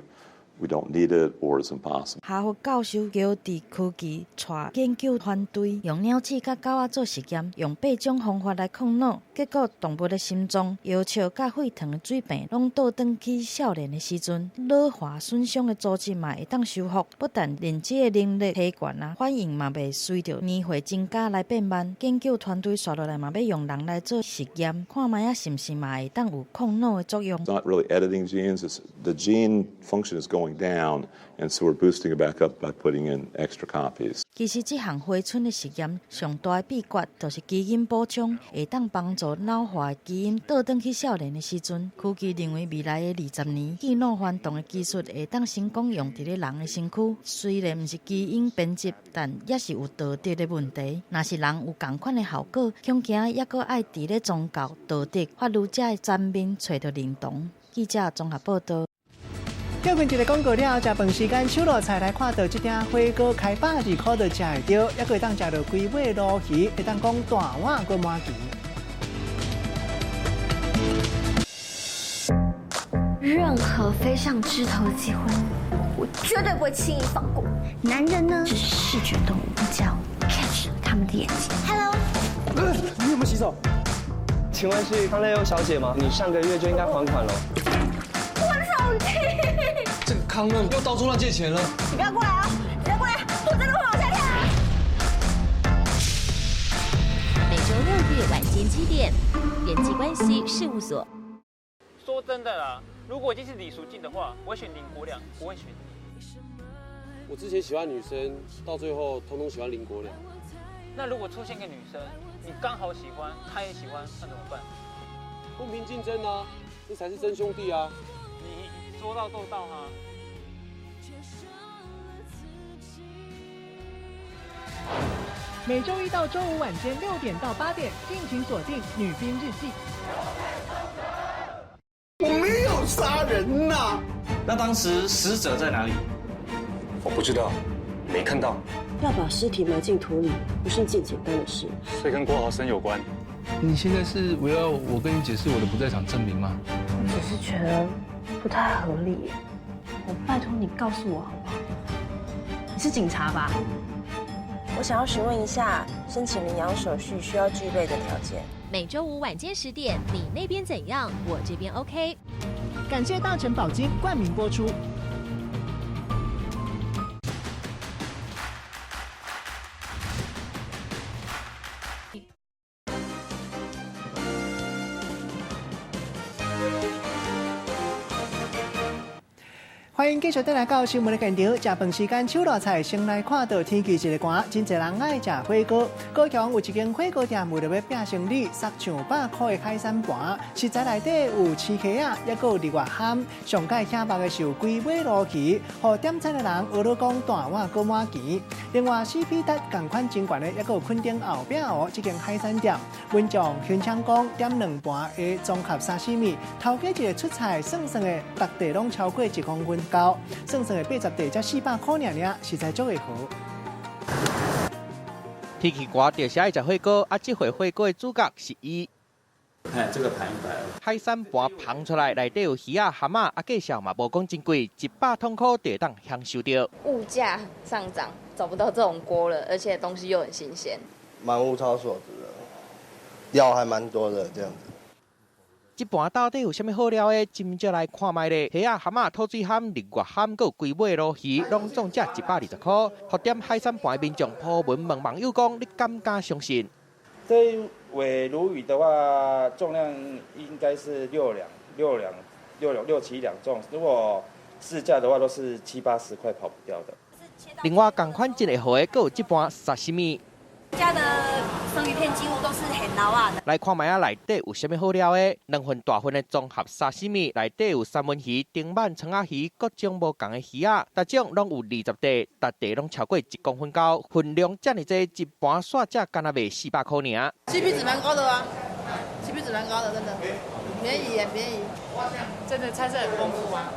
we don't need it or it's impossible. 哈佛教授乔治科技带研究团队用鸟鼠佮狗仔做实验，用八种方法来抗老，结果动物的心脏、腰笑佮血糖的水平拢倒转去少年的时阵，老化损伤的组织嘛会当修复，不但认知的能力提悬啊，反应嘛袂随著年岁增加来变慢。研究团队紲落来嘛欲用人来做实验，看觅仔是毋是嘛会当有抗老的作用。 It's not really editing genes, it's the gene function is going down, and so we're boosting it back up by putting in extra copies. 其實這項回春的實驗上大的秘訣，就是基因補充，會當幫助老化的基因倒轉去少年的時陣。科技認為未來的20年，去老還童的技術會當成功用佇咧人的身軀。雖然毋是基因編輯，但也是有道德的問題。若是人有仝款的效果，恐驚猶閣愛佇咧宗教、道德、法律這个層面揣著認同。記者綜合報導。叫阮一个廣告了後，食飯時間手落菜來看著這鼎火鍋開120箍就食會著，猶閣會當食著規尾鱸魚，會當講大碗閣滿拳。任何飛上枝頭的機會，我絕對不會輕易放過。男人呢，是視覺動物，只要 catch 他們的眼睛。Hello，你有沒有洗手？請問是康樂優小姐嗎？你上個月就應該還款了。我手機。這個康樂又到處亂借錢了。你不要過來啊！你不要過來，我真的會往下跳。每週六日晚間7點，人際關係事務所。說真的啦，如果今天是李淑靜的話，我會選林國良，不會選你。我之前喜歡女生，到最後通通喜歡林國良。那如果出現個女生，你剛好喜歡，她也喜歡，那怎麼辦？公平競爭啊，這才是真兄弟啊！你說到做到哈。每週一到週五晚間6點到8點，敬請鎖定《女兵日記》。我沒有殺人呐、啊！那當時死者在哪裡？我不知道，沒看到。要把屍體埋進土裡，不是一件簡單的事。這跟郭豪生有關。你現在是我要我跟你解釋我的不在場證明嗎？我只是覺得不太合理，我拜託你告訴我好不好？你是警察吧？我想要詢問一下，申請領養手續需要具備的條件。每週五晚間10點，你那邊怎樣？我這邊 OK。感謝大成寶金冠名播出。歡迎繼續轉來到新聞的現場。食飯時間，手落菜先來看著天氣一个寒，真濟人愛食火鍋。高雄有一間火鍋店，為著欲拼生意，殺上百箍的海產盤，食材內底有飼蚵仔，抑閣有日月蚶，上蓋顯目的是有規尾鱸魚，予點餐的人學咧講大碗閣滿拳。另外，CP 值仝款真懸的，抑閣有墾丁後壁湖這間海產店，民眾現場講點兩盤的綜合沙西米，頭家一个出菜算算的，逐塊攏超過1公分高，算算的80塊才400箍爾爾，實在足會好。天氣寒就是愛食火鍋，啊，這回火鍋的主角是伊。哎，這個盤120。海產盤捧出來，內底有魚仔、蚶仔，啊，價錢嘛無講真貴，100通箍就會當享受著。物價上漲，找不到這種鍋了，而且東西又很新鮮。蠻物超所值的，料還蠻多的，這樣子。這盤到底有啥物好料的？斟酌來看覓咧。蝦仔、蚶仔、土水蚶、日月蚶，閣有規尾鱸魚，攏總才120箍。予點海產盤的民眾鋪文問網友講：你敢敢相信？這一尾鱸魚的話，重量應該是6兩、6兩、6兩、6、7兩重。如果市價的話，都是70、80塊跑不掉的。另外，仝款真會好的，閣有這盤沙西米。家的生魚片幾乎都是很老啊的。來看覓仔內底有啥物好料的？兩份大份的綜合沙西米，內底有三文魚、丁鰻、鯧仔魚，各種無仝的魚仔，逐種攏有20塊，逐塊攏超過1公分高，分量遮爾濟，一盤煞才干焦賣400箍爾。 CP 值蠻高的啊，CP 值蠻高的，真的，便宜也便宜。真的菜色很豐富啊，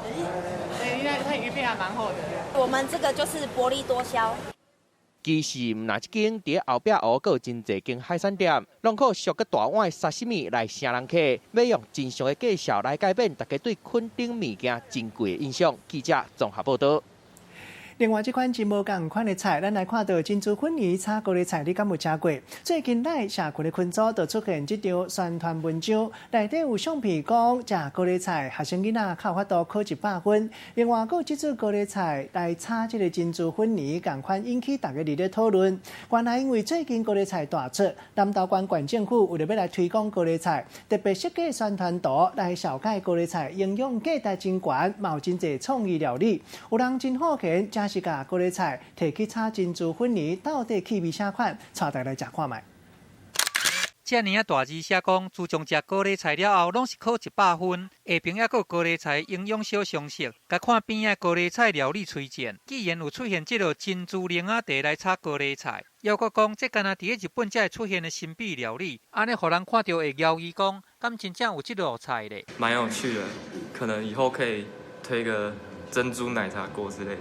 對，因為它魚片還蠻厚的。我們這個就是薄利多銷。其實毋但這間，佇後壁湖閣有真濟間海產店，攏靠俗閣大碗的沙西米來吸人客，欲用真俗的介紹來改變大家對墾丁物件真貴的印象。記者綜合報導。另外，這款真無仝款的菜，咱來看到珍珠粉圓炒高麗菜，你敢有食過？最近咱社群的群組就出現這張宣傳文章，內底有相片講食高麗菜，學生囡仔較有法度考100分。另外，閣有這種高麗菜來炒這个珍珠粉圓，仝款引起大家熱烈討論。原來因為最近高麗菜大出，南投縣縣政府為著欲來推廣高麗菜，特別設計宣傳圖來紹介高麗菜營養價值真懸，嘛有真濟創意料理。有人真好奇，真是共高麗菜提去炒珍珠粉圓，到底氣味啥款？帶大家來食看覓。遮爾仔大字寫講，自從食高麗菜了後，攏是考100分。下爿猶閣有高麗菜營養小常識，共看邊仔高麗菜料理推薦。既然有出現這个珍珠奶仔茶來炒高麗菜，猶閣講這敢若佇咧日本才會出現的神秘料理，按呢予人看著會猶疑講，敢真正有這道菜咧？蠻有趣的，可能以後可以推個珍珠奶茶鍋之類，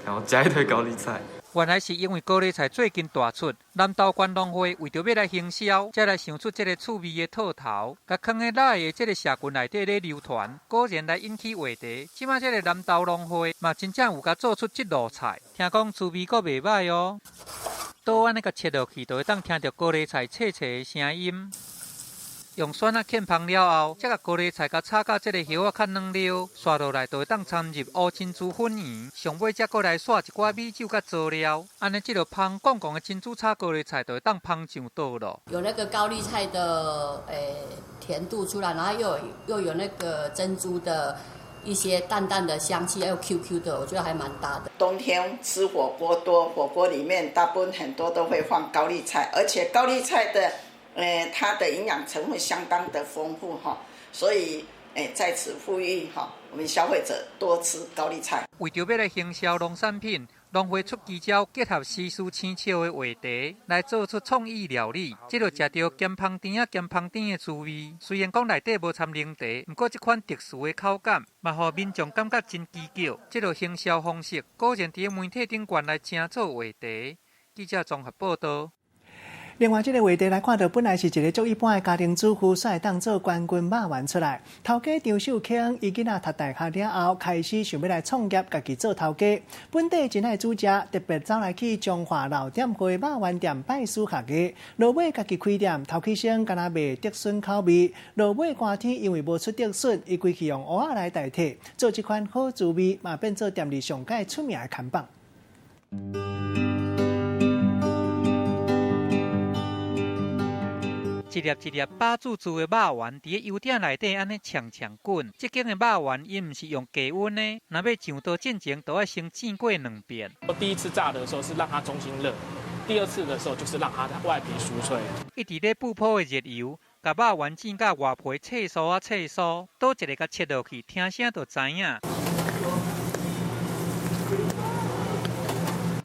然後加一堆高麗菜。原來是因為高麗菜最近大出，南投縣農會為著欲來行銷，才來想出這个趣味的套頭，共囥佇 LINE 的這个社群內底咧流傳，果然來引起話題。這馬這个南投農會嘛真正有共做出這道菜，聽講滋味閣袂䆀哦。刀按呢共切落去，就會當聽著高麗菜脆脆的聲音。用蒜仔劵芳了後，才共高麗菜共炒甲這个葉仔較軟了，刷落來就會當摻入烏珍珠粉圓。上尾才閣來撒一寡米酒佮佐料，按呢這个芳摃摃的珍珠炒高麗菜就會當芳上桌囉。有那個高麗菜的甜度出來，然後又有那個珍珠的一些淡淡的香氣，又 Q Q 的，我覺得還蠻搭的。冬天吃火鍋多，火鍋裡面大部分很多都會放高麗菜，而且高麗菜的它的營養成分相當的豐富哈，所以在此呼籲哈，我們消費者多吃高麗菜。為著欲來行銷農產品，農會出奇招，結合時事生笑的話題，來做出創意料理。這个食著鹹芳甜仔鹹芳甜的滋味。雖然講內底無摻奶茶，毋過這款特殊的口感，嘛予民眾感覺真蹊蹺。這个行銷方式，果然佇媒體頂懸來成做話題。記者綜合報導。另外，這个話題來看到，本來是一个足一般的家庭主婦，煞會當做冠軍肉圓出來。頭家張秀卿，伊囡仔讀大學了後，開始想欲來創業，家己做頭家。本地真愛煮食，特別走來去彰化老店會肉圓店拜師學藝。落尾家己開店，頭起先敢若賣竹筍口味，落尾寒天因為無出竹筍，伊規氣用芋仔來代替，做這款好滋味，嘛變做店裡上蓋出名的看板。一粒一粒飽滋滋的肉圓，佇咧油鼎內底按呢嗆嗆滾。這間的肉圓伊毋是用低溫的，若欲上桌進前，都愛先煎過兩遍。我第一次炸的時候是讓它中心熱，第二次的時候就是讓它外皮酥脆。一直咧布鋪的熱油，共肉圓煎甲外皮脆酥啊脆酥，倒一个共切落去，聽聲就知影。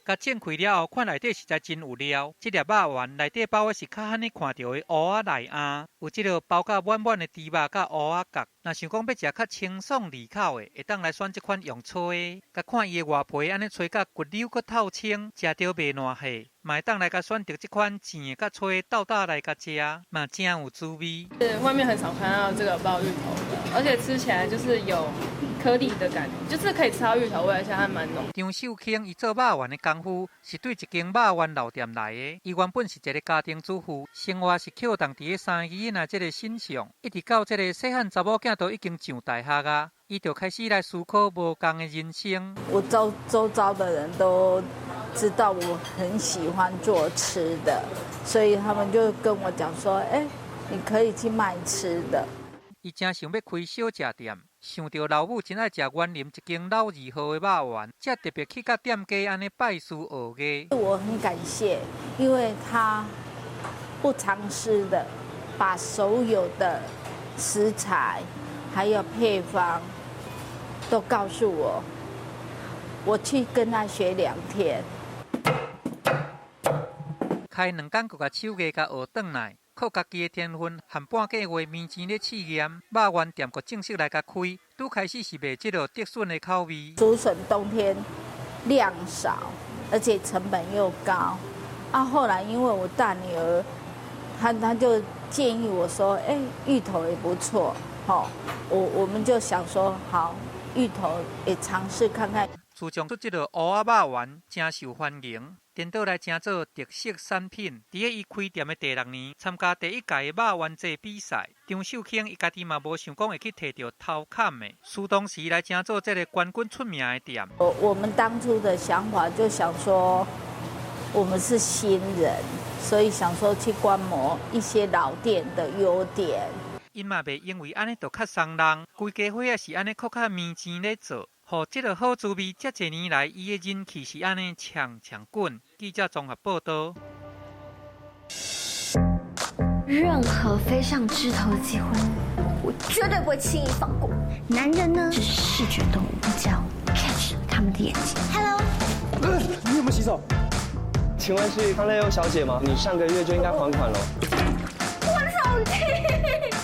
共剪開了後，看內底實在真有料。這粒肉圓內底包的是較罕呢看著的芋仔內餡，有這个包甲滿滿的豬肉佮芋仔角。若想講欲食較清爽利口的，會當來選這款用炊的。共看伊的外皮按呢炊甲骨溜閣透清，食著袂爛血。嘛會當來共選擇這款煎的佮炊的鬥搭來共食，嘛真有滋味。是外面很少看到這個包芋頭的，而且吃起來就是有顆粒的感覺，就是可以吃到芋頭味，而且還蠻濃。張秀卿伊做肉圓的功夫是對一間肉圓老店來的。伊原本是一个家庭主婦，生活是扣動佇咧三个囡仔這个身上，一直到這个細漢查某囝都已經上大學啊，伊就開始來思考無仝的人生。我周遭的人都知道我很喜歡做吃的，所以他們就跟我講說：“欸，你可以去賣吃的。” 伊誠想欲開小食店，想著老母真愛食員林這間老字號的肉圓，才特別去佮店家按呢拜師學藝。我很感謝，因為他不藏私的，把所有的食材還有配方都告訴我，我去跟他學2天。開2工閣共手藝共學轉來，靠家己的天分和半個月綿錢咧試驗，肉圓店閣正式來共開。拄開始是賣這落竹筍的口味。竹筍冬天量少，而且成本又高。啊，後來因為我大女兒，她就建議我說：“欸，芋頭也不錯，吼。”我們就想說，好，芋頭也嘗試看看。自從出這落芋仔肉圓誠受歡迎，顛倒來成做特色產品。佇咧伊開店的第6年，參加第一屆的肉圓祭比賽，張秀卿伊家己嘛無想講會去提著頭坎的，輸當時來成做這个冠軍出名的店。我們當初的想法就想說，我們是新人，所以想說去觀摩一些老店的優點。𪜶嘛袂因為按呢就較鬆人，規家伙仔是按呢較綿錢咧做。予這个好滋味，遮濟年來，伊的人氣是按呢搶搶滾。記者綜合報道。任何飛上枝頭的機會，我絕對不會輕易放過。男人呢是視覺動物，你只要 catch 他們的眼睛。Hello，你有沒有洗手？請問是康樂優小姐嗎？你上個月就應該還款了。我手機。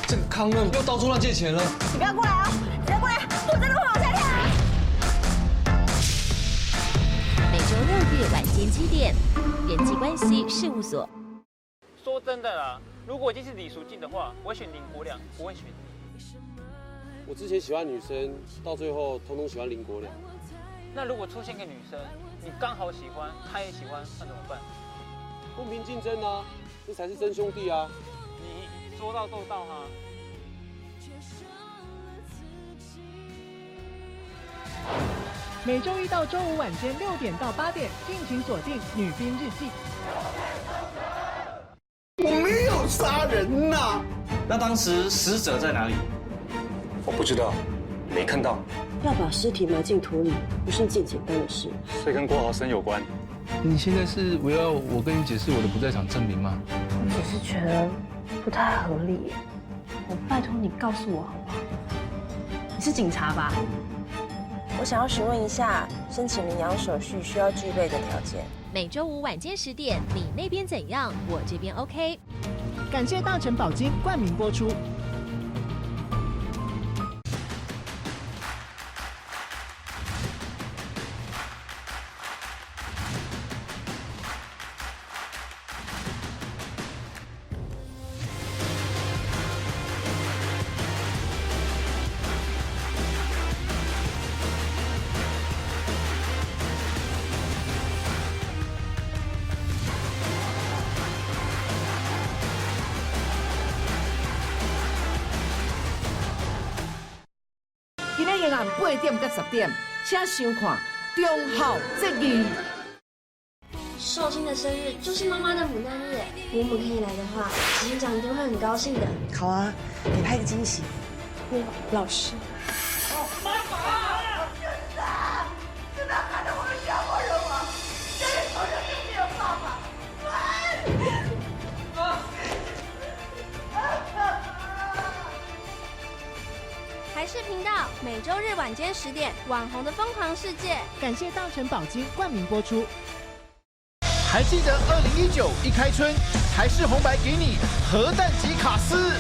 這個康樂又到處亂借錢了。你不要過來啊！你不要過來，我真的會往下跳。每週六日晚間7點，人際關係事務所。說真的啦，如果今天是李淑靜的話，我會選林國良，不會選你。我之前喜歡女生，到最後通通喜歡林國良。那如果出現個女生，你剛好喜歡，她也喜歡，那怎麼辦？公平競爭啊，這才是真兄弟啊！你說到做到哈。每周一到周五晚間6點到8點，敬請鎖定《女兵日記》。我沒有殺人吶。那當時死者在哪裡？我不知道，沒看到。要把屍體埋進土裡，不是一件簡單的事。這跟郭豪生有關。你現在是圍繞我跟你解釋我的不在場證明嗎？我只是覺得不太合理。我拜託你告訴我好不好？你是警察吧？我想要詢問一下，申請領養手續需要具備的條件。每週五晚間10點，你那邊怎樣？我這邊 OK。感謝大成寶金冠名播出。今仔日晚8點到10點，請收看《忠孝節義》。壽星的生日就是媽媽的母難日，伯母可以來的話，執行長一定會很高興的。好啊，給他一個驚喜。老師。媽媽，真的害得我們家破人亡，家裡好像就沒有爸爸。台視頻道每週日晚間10點，網紅的瘋狂世界。感謝大成寶金冠名播出。還記得2019一開春，台視紅白給你核彈級卡司。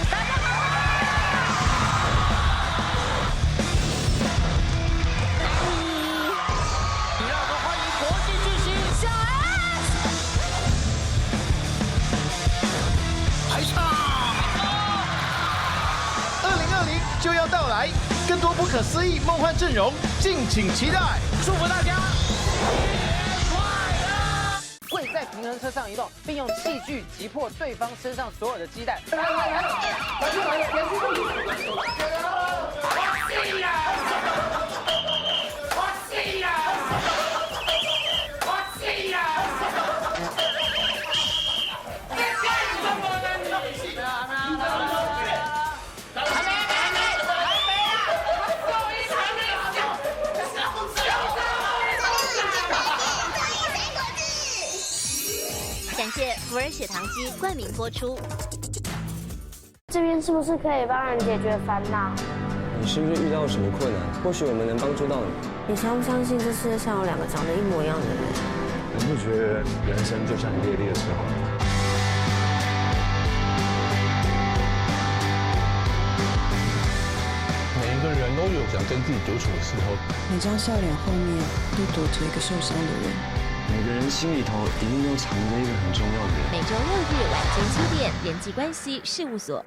讓我們歡迎國際巨星小 S。排場。2020就要到來，更多不可思議夢幻陣容，敬請期待。祝福大家！跪在平衡車上移動，並用器具擊破對方身上所有的雞蛋。來來來，來來來，連續動。我死啦！我死啦！我死啦！你幹什麼呢你？還沒，還沒，還沒啊！福尔血糖机冠名播出。這邊是不是可以幫人解決煩惱？你是不是遇到什麼困難？或許我們能幫助到你。你相不相信這世界上有兩個長得一模一樣的人？你不覺得人生就像一列列車嗎？每一個人都有想跟自己獨處的時候。每張笑臉後面都躲着一個受傷的人。每個人心裡頭一定都藏着一個很重要的人。每週六日晚間7點，人際關係事務所。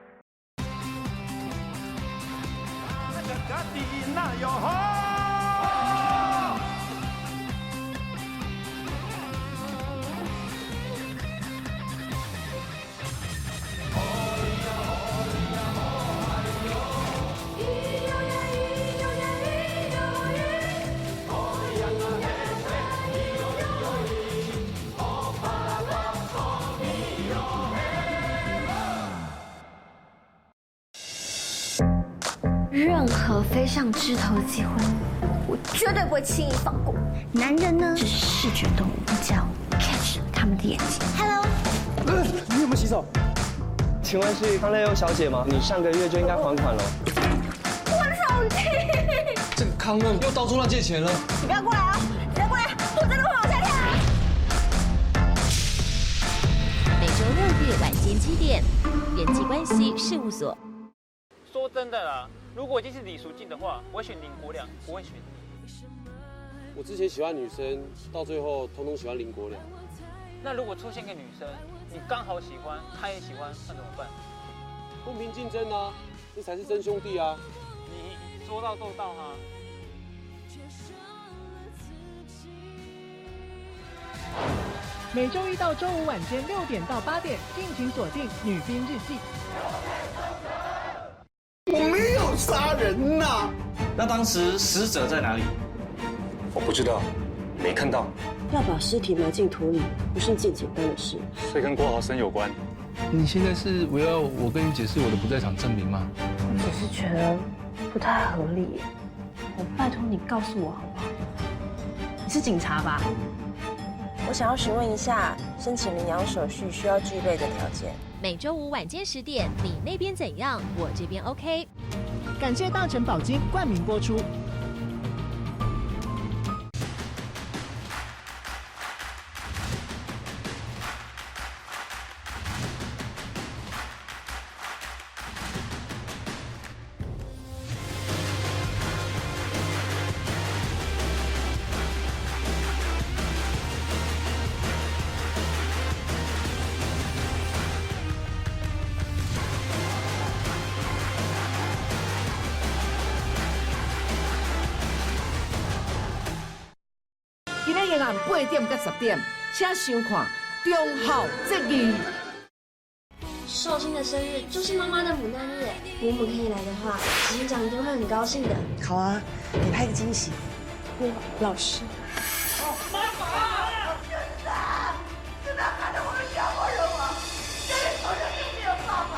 任何飛上枝頭的機會，我絕對不會輕易放過。男人呢，只是視覺動物，只要 catch 他們的眼睛。Hello，你有沒有洗手？請問是康樂優小姐嗎？你上個月就應該還款了。我的手機。這個康樂又到處亂借錢了。你不要過來哦，你不要過來，我真的會往下跳。每週六日晚間7點，人際關係事務所。說真的啦。如果已經是李淑靜的話，我會選林國良，不會選你。我之前喜歡女生，到最後通通喜歡林國良。那如果出現個女生，你剛好喜歡，她也喜歡，那怎麼辦？公平競爭啊，這才是真兄弟啊！你說到做到哈。每週一到週五晚間6點到8點，敬請鎖定《女兵日記》。我沒有殺人吶！那當時死者在哪裡？我不知道，沒看到。要把屍體埋進土裡，不是件簡單的事。所以跟郭豪生有關。你現在是圍繞我跟你解釋我的不在場證明嗎？我只是覺得不太合理。我拜託你告訴我好不好？你是警察吧？我想要詢問一下，申請領養手續需要具備的條件。每週五晚間10點，你那邊怎樣，我這邊 OK。感謝大成寶金冠名播出。今日夜晚8點到10點，請收看《忠孝節義》。壽星的生日就是媽媽的母難日，伯母可以來的話，執行長一定會很高興的。好啊，給他一個驚喜。我老師。媽媽，真的，真的害得我們家破人亡，家裡從小就沒有爸爸。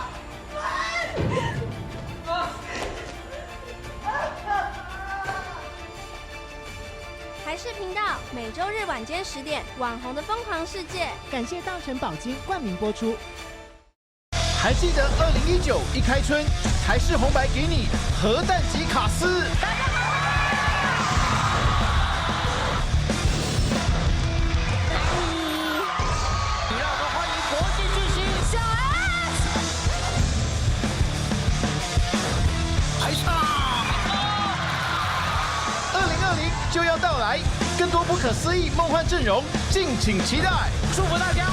台視頻道每週日晚間10點，《網紅的瘋狂世界》。感謝大成寶金冠名播出。還記得2019一開春，台視紅白給你核彈級卡司。大家好。讓我們歡迎國際巨星小 S。還上。2020就要到來，更多不可思議夢幻陣容，敬請期待。祝福大家。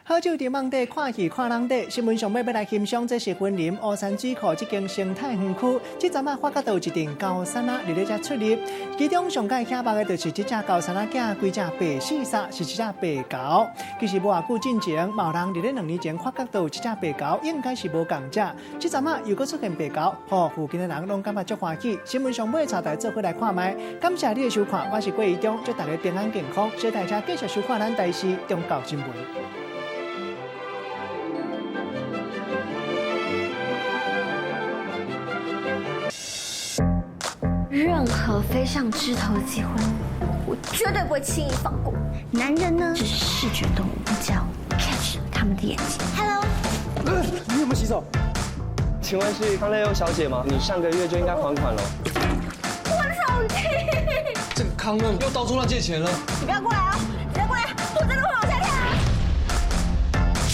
好酒佇網底看戲看人底，新聞上尾欲來欣賞，這是雲林烏山水庫這間生態園區。這陣仔發覺到有一陣高山仔佇咧遮出入，其中上蓋顯目的就是這隻高山仔囝，規隻白四煞是一隻白猴。其實無偌久進前，嘛有人佇咧2年前發覺到有這隻白猴，應該是無仝隻。這陣仔又閣出現白猴，予附近的人攏感覺足歡喜。新聞上尾帶大家做伙來看覓，感謝你的收看，我是郭怡中，祝大家平安健康，小大家繼續收看咱台視中教新聞。任何飛上枝頭的機會，我絕對不會輕易放過。男人呢，只是視覺動物，你只要 catch 他們的眼睛。Hello，你有沒有洗手？請問是康樂優小姐嗎？你上個月就應該還款了。我手機。這個康樂又到處亂借錢了。你不要過來啊！你不要過來！